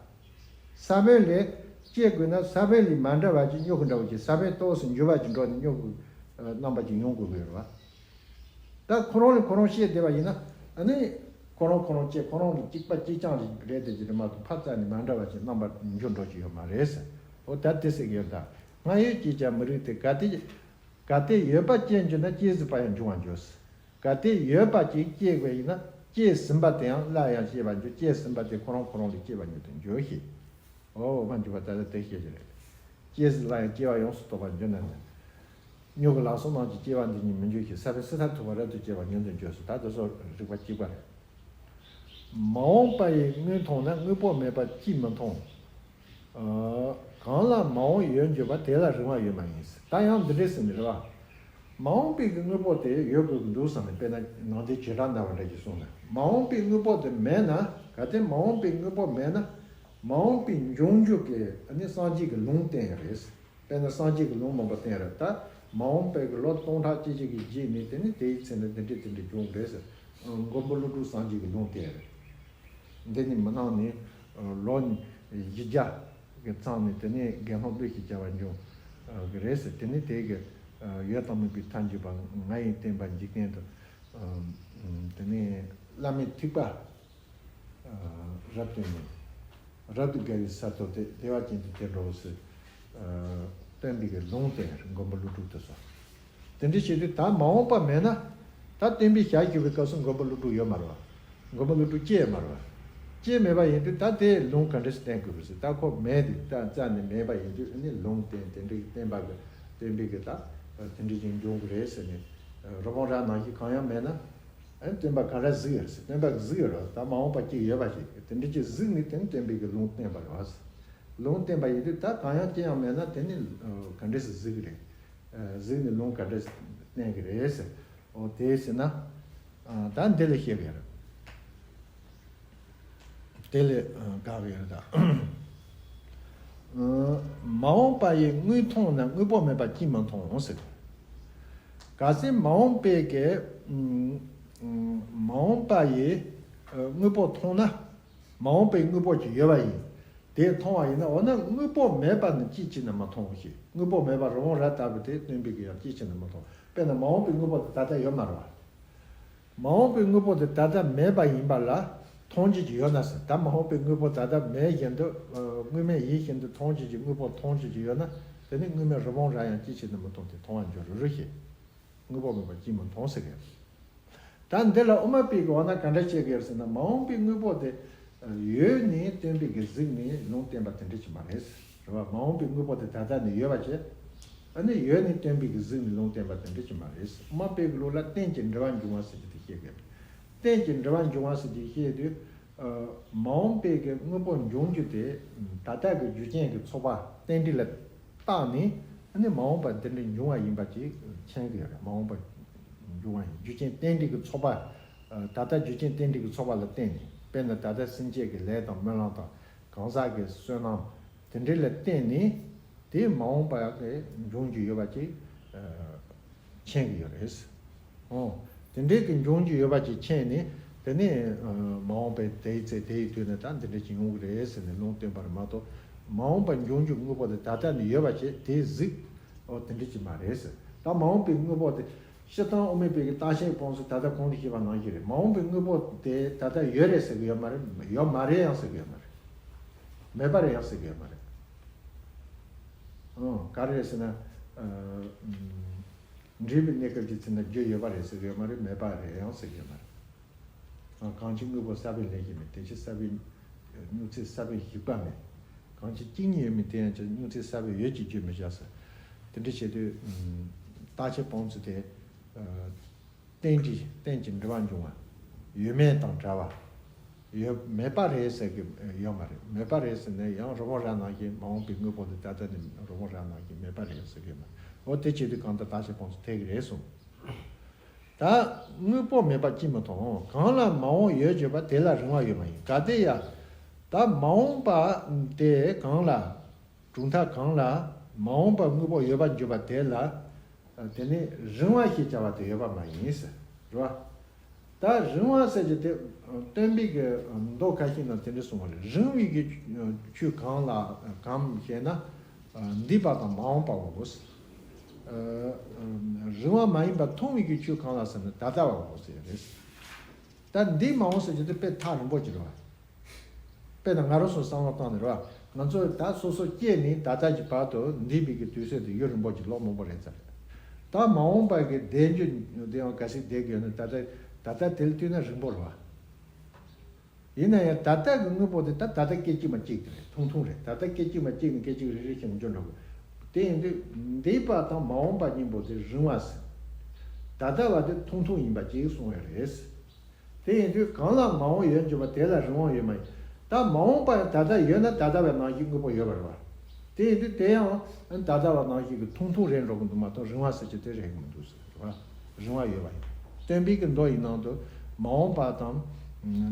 ས་བོན་ལས་སྐྱེ་དགོས་ན། ས་བོན་ལས་མ་འདྲ་བ་ཅིག་སྨྱུ་གུ་འདྲ་བོ་ཅིག་ས་བོན་ཏོག་ཙམ་འགྱུར་བ་ཅིག་འགྲོ་ནས་སྨྱུ་གུ་རྣམ་པ་ཅིག་ཡོང་དགོས་ཀྱི་ཡོད་རེད་བ། ད་ཁོ་རང་ལས་ཁོ་རང་སྐྱེས་བསྡད་པ་ཡིན་ན། ཨ་ནི་ཁོ་རང་ཁོ་རང་སྐྱེས། ཁོ་རང་གི་གཅིག་པ་གཅིག་རྐྱང་རེད་དེ་ཅི་རེད་མ་གཏོགས། ཕར་བཙལ་ནས་མ་འདྲ་བ་ཅིག་རྣམ་པར་འགྱུར་འགྲོ་གི་ཡོད་མ་རེད་ཟེར། འོ་ད་དེ་ཟེར་གི་ཡོད་ད། སྔར་ཡོད་སྐྱེས་ཀྱང་མི་རིགས་ཏེ། གལ་ཏེ་གལ་ཏེ་ཡོད་པ་སྐྱེ་འགྱུར་ན། སྐྱེ་ཟིན་པ་ཡང་འབྱུང་བར་འགྱུར་ཟེར། གལ་ཏེ་ཡོད་པ་ཅིག་སྐྱེ་དགོས་ཡིན་ན། སྐྱེས་ཟིན་པ་དེ་ཡང་སླར་ཡང་སྐྱེ་བར་འགྱུར། སྐྱེས་ཟིན་པ་དེ་ཁོ་རང་ཁོ་རང་ལས་སྐྱེ་བར་འགྱུར་དུ་འགྱུར་ཞེས། འོ་མ་འཇུག་པ་ད་ལྟ་དེ་བཤད་ཀྱི་རེད། སྐྱེས་ཟིན་སླར་ཡང་སྐྱེ་བ་ཡོངས་སུ་རྟོག་པར་འགྱུར་ན་ནི། སྨྱུ་གུ་ལ་སོགས་རྣམས་ཀྱི་སྐྱེ་བ་འདི་ཉིད་མི་འགྱུར་ཞིང་། ས་བོན་སྲིད་མཐར་ཐུག་པ་རབ་ཏུ་སྐྱེ་བར་མྱུར་དུ་འགྱུར་ཟེར། ད་དེ་ཚོ་རིགས་པ་གཅིག་པ་རེད། མ་འོངས་པ་ཡི་དངོས་མཐོང་ན། དངོས་པོ་མེད་པ་ཅིས་མི་མཐོང་། ཨ། གང་ལ་མ་འོངས་ཡོད་འགྱུར་བ། དེ་ལ་རིང་བ་ཡོད་མ་ཡིན་ཟེར། ད་ཡང་འདི་འདྲས་ཟེར་ནི་རེད་བ། མ་འོངས་པའི་གི་དངོས་པོ་དེ་ཡོད་དགོས་ཀྱི་འདུག་བསམ་ནས། དཔེར་ན་ནང་དེ་བྱེ་བྲག་འདྲ་བ་འདྲ་ཞིག་གསུངས་ནས། མ་འོངས་པའི་དངོས་པོ་དེ་མེད་ན། གལ་ཏེ་མ་འོངས་པའི་དངོས་པོ་མེད་ན། མ་འོངས་པའི་འབྱུང་འགྱུར་གྱི་ཨ་ནི་སངས་རྒྱས་ཀྱི་ལུང་བསྟན་ཡོད་རེད། དཔེར་ན་སངས་རྒྱས་ཀྱི་ལུང་མང་པོ་བསྟན་རེད་ད། མ་འོངས་པའི་གི་ལོ་སྟོང་ཕྲག་གཅིག་གཅིག་གི་རྗེས་ནས་དེ་ནི་དེའི་ཚེ་ན་འདི་འདྲས་དེ་འདྲས་འབྱུང་རེད་ཟེར། མགོན་པོ་ཀླུ་སྒྲུབ་སངས་རྒྱས་ཀྱི་ལུང་བསྟན་རེད། འདི་ནི་མི་སྣང་ནས་ལོ་བཞི་བརྒྱ་གི་མཚམས་ནས་དེ་ནས་དགེ་སློང་ཀླུ་ཞེས་བྱ་བ་འབྱུང་གི་རེད་ཟེར། དེ་ནི་དེ་གི་ཡོད་དང་མེད་པའི་མཐའ་འཇུག་པ། ང་ཡི་བསྟན་པ་འཇིག་རྟེན་དུ། དེ་ནས་བླ་མེད་ཐེག་པ་རབ་སྟོན་ནས། རབ་ཏུ་དགའ་བའི་ས་ཐོབ་སྟེ། བདེ་བ་ཅན་དུ་དེར་འགྲོ་ཟེར། སྟོན་པའི་གི་ལུང་བསྟན་རེད། མགོན་པོ་ཀླུ་སྒྲུབ་དེ་ཚོ། དེ་འདྲ་བྱེད་དུས་ད་མ་འོངས་པ་མེད་ན། ད་སྟོན་པའི་ཞལ་བཞུགས་པའི་སྐབས་སུ་མགོན་པོ་ཀླུ་སྒྲུབ་ཡོད་མ་རེད་བ། མགོན་པོ་ཀླུ་སྒྲུབ་སྐྱེས་ཡོད་མ་རེད་བ། སྐྱེས་མེད་པ་ཡིན་དུས་ད་དེ་ལུང་ག་འདྲ་ཞིག་བསྟན་དགོས་པ་ཟེར། ད་ཁོ་མེད་དུས། ད་རྩ་ནས་མེད་པ་ཡིན་དུས་ཨ་ནི་ལུང་བསྟན། དེ་འདྲའི་བསྟན་པ་གི་སྟོན་པའི་གི་ད་དེ་འདྲ་ཞིག་འབྱུང་གི་རེད་ཟེར་ནས། རི་བོང་རྭ་ནང་བཞིན་གང་ཡང་མེད་ན། ཨ་ནི་སྟོན་པ་ག་རེ་གཟིགས་ཡོད་ཟེར། སྟོན་པ་གཟིགས་ཡོད་རེད། ད་མ་འོངས་པ་ཅིག་ཡོད་པ་ཞིག་དེ་འདྲ་ཅིག་གཟིགས་ནས་དེ་ནི་སྟོན་པའི་གི་ལུང་བསྟན་པ་རེད་བ་ཟེར། ལུང་བསྟན་པ་ཡིན་དུས་ད་གང་ཡང་ཅི་ཡང་མེད་ན་དེ་ནི་ག་འདྲ་ཞིག་གཟིགས་རེད། གཟིགས་ནས་ལུང་ག་འདྲ་ཞིག་བསྟན་གི་རེད་ཟེར། འོ་དེ་ཟེར་ན། ད་འདི་ལ་བཤད་གི་ཡོད་རེད། དེ་ལས་དགག་གི་ཡོད་རེད་ད། མ་འོངས་པ་ཡི་དངོས་མཐོང་ན། དངོས་པོ་མེད་པ་ཅིས་མི་མཐོང་ཟེར། གལ་སྲིད་མ་འོངས་པའི་གི་མ་འོངས་པ་ཡི་དངོས་པོ་མཐོང་ན། མ་འོངས་པའི་དངོས་པོ་ཅིག་ཡོད་པ་ཡིན། དེ་མཐོང་བ་ཡིན་ན། འོ་ན་དངོས་པོ་མེད་པ་ནི་ཅིའི་ཕྱིར་ན་མི་མཐོང་ཞེས། དངོས་པོ་མེད་པ་རི་བོང་རྭ་ལྟ་བུ་དེ་སྟོན་པའི་གི་ཡང་ཅིའི་ཕྱིར་ན་མི་མཐོང་། དཔེར་ན་མ་འོངས་པའི་དངོས་པོ་དེ་ད་ལྟ་ཡོད་མ་རེད་བ། མ་འོངས་པའི་དངོས་པོ་དེ་ད་ལྟ་མེད་པ་ཡིན་པ་ལ་མཐོང་རྒྱུ་ཅིག་ཡོད་ན་ཟེར། ད་མ་འོངས་པའི་དངོས་པོ་ད་ལྟ་མེད་བཞིན་དུ། དངོས་མེད་ཡིན་བཞིན་དུ་མཐོང་རྒྱུ་ཅིག། དངོས་པོ་མཐོང་རྒྱུ་ཅིག་ཡོད་ན། དེ་ནི་དངོས་མེད་རི་བོང་རྭ་ཡང་ཅིའི་ཕྱིར་ན་མི་མཐོང་སྟེ། མཐོང་བར་འགྱུར་རོ་ཞེས། དངོས་པོ་མེད་པ་ཅིས་མི་མཐོང་ཟེར་གི། ད་འདི་ལ་དབུ་མ་པའི་གི་འོ་ན་ག་འདྲ་བྱེད་གི་ཟེར་ན། མ་འོངས་པའི་དངོས་པོ་དེ་ཡོད་ནས་སྟོན་པའི་གི་གཟིགས་ནས་ལུང་བསྟན་པ་དེ་འདྲ་ཅིག་མ་རེད་ཟེར་བ། མ་འོངས་པའི་དངོས་པོ་དེ་ད་ལྟ་ནས་ཡོད་པ་བྱས། ཨ་ནི་ཡོད་ནས་སྟོན་པའི་གི་གཟིགས་ནས་ལུང་བསྟན་པ་དེ་འདྲ་ཅིག་མ་རེད་ཟེར། དབུ་མ་པའི་གི་ལུགས་ལ་རྟེན་ཅིང་འབྲེལ་བར་འབྱུང་བ་ཟེར་གྱི་དེ་བཤད་གི། རྟེན་ཅིང་འབྲེལ་བར་འབྱུང་བ་ཟེར་གྱི་བཤད་དུས། མ་འོངས་པའི་གི་དངོས་པོ་འབྱུང་རྒྱུ་དེ་ད་ལྟ་གི་རྒྱུ་རྐྱེན་གྱི་ཚོགས་པ་རྟེན་འབྲེལ་ལ་བརྟགས་ནས། ཨ་ནི་མ་འོངས་པ་འདི་འདྲ་འབྱུང་བ་ཡིན་པ་ཅིག་མཁྱེན་གྱི་ཡོད་རེད། མ་འོངས་པ་འབྱུང་བ་ཡིན། རྒྱུ་རྐྱེན་རྟེན་འབྲེལ་གྱི་ཚོགས་པ། ད་ལྟ་རྒྱུ་རྐྱེན་རྟེན་འབྲེལ་གྱི་ཚོགས་པ་ལ་བརྟེན་ནས། དཔེར་ན་ད་ལྟ་སེམས་ཅན་གྱི་ལས་དང་སྨོན་ལམ་དང་གང་ཟག་གི་བསོད་ནམས་དེ་འདྲ་ལ་བརྟེན་ནས། དེ་མ་འོངས་པ་གི་འབྱུང་རྒྱུ་ཡོད་པ་ཅིག་མཁྱེན་གྱི་ཡོད་རེད། འོ། དེ་འདྲའི་གི་འབྱུང་རྒྱུ་ཡོད་པ་ཅིག་མཁྱེན་ནས། དེ་ནས་མ་འོངས་པའི་དེའི་ཚེ་དེའི་དུས་ནས་ད་འདི་འདྲ་ཅིག་ཡོང་གི་རེད་ཟེར་ནས་ལུང་བསྟན་པ་རེད་མ་གཏོགས། མ་འོངས་པ་འབྱུང་རྒྱུ་དངོས་པོ་དེ་ད་ལྟ་ནས་ཡོད་པ་བྱས་དེ་གཟིགས། འོ་དེ་འདྲ་ཅིག་མ་རེད་ཟེར། ད་མ་འོངས་པའི་དངོས་པོ་དེ། སྤྱིར་བཏང་དབུ་མའི་པའི་གི་རྟག་ཆད་སྤོང་ཚུལ་ད་ལྟ་གོང་དུ་བཤད་པ་ནང་བཞིན་རེད། མ་འོངས་པའི་དངོས་པོ་དེ་ད་ལྟ་ཡོད་རེད་ཟེར་གི་ཡོད་མ་རེད། ཡོད་མ་རེད་ཡང་ཟེར་གི་ཡོད་མ་རེད། མེད་པ་རེད་ཡང་ཟེར་གི་ཡོད་མ་རེད། ཨང་། ག་རེ་རེད་ཟེར་ན། ཨ། འབྲས་བུའི་གནས་སྐབས་ཀྱི་ཚེ་ན་རྒྱུ་ཡོད་པ་རེད་ཟེར་གི་ཡོད་མ་རེད། མེད་པ་རེད་ཡང་ཟེར་གི་ཡོད་མ་རེད། ཨ། གང་ཕྱིར་དངོས་པོ་ས་བོན་ལས་གཞན་མེད། དེ་ཕྱིར་ས་བོན། དངོས་ཚད་ས་བོན་ཞིག་པ་མེད། གང་ཕྱིར་གཅིག་ཉིད་ཡོད་མིན་དེ་ཡང་ཅིག། དངོས་ཚད་ས་བོན་ཡོད་ཅེས་བརྗོད་མི་བྱ་ཟེར། དེ་འདྲ་བྱེད་དུས། ཨ། རྟག་ཆད་སྤོང་ཚུལ་དེ། ཨ། རྟེན་འབྲེལ། རྟེན་ཅིང་འབྲེལ་བར་འབྱུང་བ། ཡོད་མེད་དང་བྲལ་བ། ཡོད། མེད་པ་རེད་ཟེར་གི་ཡོད་མ་རེད། མེད་པ་རེད་ཟེར་ནས་ཡང་རི་བོང་རྭ་ནང་བཞིན་མ་འོངས་པའི་དངོས་པོ་དེ་ད་ལྟ་ནས་རི་བོང་རྭ་ནང་བཞིན་མེད་པ་རེད་ཟེར་གི་ཡོད་མ་རེད། འོ་དེ་བྱེད་དུས་གང་ལྟར་རྟག་ཆད་སྤོང་ཚུལ་འཐད་གི་རེད་གསུངས། ད་དངོས་པོ་མེད་པ་ཅིས་མི་མཐོང་། གང་ལ་མ་འོངས་ཡོད་འགྱུར་བ། དེ་ལ་རིང་བ་ཡོད་མ་ཡིན། གལ་ཏེ་ཡང་། ད་མ་འོངས་པ་དེ་གང་ལ། གྲུབ་མཐའ་གང་ལ་མ་འོངས་པ་དངོས་པོ་ཡོད་པར་འགྱུར་བ་དེ་ལ། དེ་ནི་རིང་བ་ཞེས་བྱ་བ་དེ་ཡོད་པ་མ་ཡིན་ཟེར། རེད་བ། ད་རིང་བ་ཟེར་གྱི་དེ་སྟོན་པའི་གི་མདོ་ཁ་ཤས་ནང་དེ་འདྲ་གསུངས་པ་རེད། རིང་བའི་གི་ཆོས་གང་ལ་གང་ཞེ་ན། འདས་པ་དང་མ་འོངས་པའོ། རིང་བ་མ་ཡིན་པ་ཐུང་བའི་གི་ཆོས་གང་ལ་ཟེར་ན་ད་ལྟ་བའོ་ཟེར་རེད། ད་འདས་མ་འོངས་ཟེར་གྱི་དེ་དཔེ་ཐག་རིང་པོ་ཅིག་རེད་བ། དཔེར་ན་ང་རང་ཚོ་བསམ་བློ་བཏང་ནས་རེད་བ། ང་ཚོ་ད་སོ་སོ་སྐྱེས་ནས་ད་ལྟ་གི་བར་དུ་འདས་པའི་གི་དུས་ཚོད་དེ་ཡུན་རིང་པོ་ཅིག་ལོ་མང་པོ་རེད་ཚར་རེད། ད་མ་འོངས་པ་གི་བསྡད་རྒྱུ་དེ་ཡང་གལ་སྲིད་བསྡད་དགོས་ན་ད་ལྟ་ད་ལྟ་དེ་ལ་བལྟས་ན་རིང་པོ་རེད་བ། ཡིན་ན་ཡང་ད་ལྟ་གི་དངོས་པོ་དེ་ད་ད་ལྟ་སྐད་ཅིག་མ་གཅིག་དེ་རེད། ཐུང་ཐུང་རེད། ད་ལྟ་སྐད་ཅིག་མ་གཅིག་ནས་སྐད་ཅིག་རེ་རེ་བཞིན་འགྱུར་འགྲོ་གི། དེ་ཡིན་དུས་འདས་པ་དང་མ་འོངས་པ་གཉིས་པོ་དེ་རིང་བ་ཟེར། ད་ལྟ་བ་དེ་ཐུང་ཐུང་ཡིན་པ་ཅིག་གསུངས་ཡོད་རེད། དེ་ཡིན་དུས་གང་ལ་མ་འོངས་ཡོད་འགྱུར་བ་དེ་ལ་རིང་བ་ཡོད་མ་ཡིན། ད་མ་འོངས་པ་ཡང་ད་ལྟ་ཡོད་ན་ད་ལྟ་བའི་ནང་བཞིན་དངོས་པོ་ཡོད་པ་རེད་བ། དེ་ཡིན་དུས་དེ་ཡང་ད་ལྟ་བ་ནང་བཞིན་གྱི་ཐུང་ཐུང་རེད་འགྲོ་གི་འདུག་མ་གཏོགས་རིང་བ་ཟེར་གྱི་དེ་རེད་གི་མི་འདུག་ཟེར་བ། རིང་བ་ཡོད་པ་ཡིན། སྟོན་པའི་གི་མདོ་ཡི་ནང་དུ་མ་འོངས་པ་དང་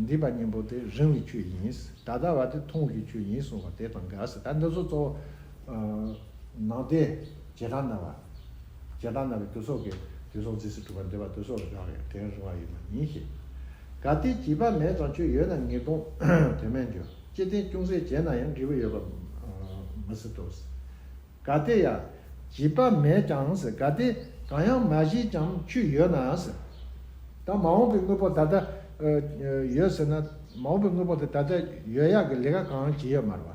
འདས་པ་གཉིས་པོ་དེ་རིང་བའི་ཆོས་ཡིན། ད་ལྟ་བ་དེ་ཐུང་བའི་ཆོས་ཡིན་གསུངས་པ་དེ་དང་འགལ་ཟེར། ད་འདི་ཚོ་གཙོ་བོ་ནང་བསྟན་བྱེ་བྲག་སྨྲ་བ། བྱེ་བྲག་སྨྲ་བའི་དུས་སོགས་ཀྱི་དུས་སོགས་རྫས་སུ་གྲུབ་པ་འདོད་པ་དུས་སོགས་ལ་བཞག་ཡོད་དེ་རིང་བ་ཡོད་མ་ཡིན་ཞེས། གལ་ཏེ་བྱས་པ་མེད་ཀྱང་ཆོས་ཡོད་ན་ངེས་དོན་དོན་མེད་འགྱུར། ཅི་སྟེ་ཅུང་ཟད་བྱས་ན་ཡང་འབྲས་བུ་ཡོད་པ་མི་སྲིད་དོ། གལ་ཏེ་ཡ། བྱས་པ་མེད་ཀྱང་ཟེར། གལ་ཏེ་གང་ཡང་མ་བྱས་ཀྱང་ཆོས་ཡོད་ན་ཟེར། ད་མ་འོངས་པའི་དངོས་པོ་ད་ལྟ་ཡོད་ཟེར་ན་མ་འོངས་པའི་དངོས་པོ་དེ་ད་ལྟ་ཡོད་ཡག་གི་ལས་ཀ་གང་ཡང་བྱས་ཡོད་མ་རེད་བ།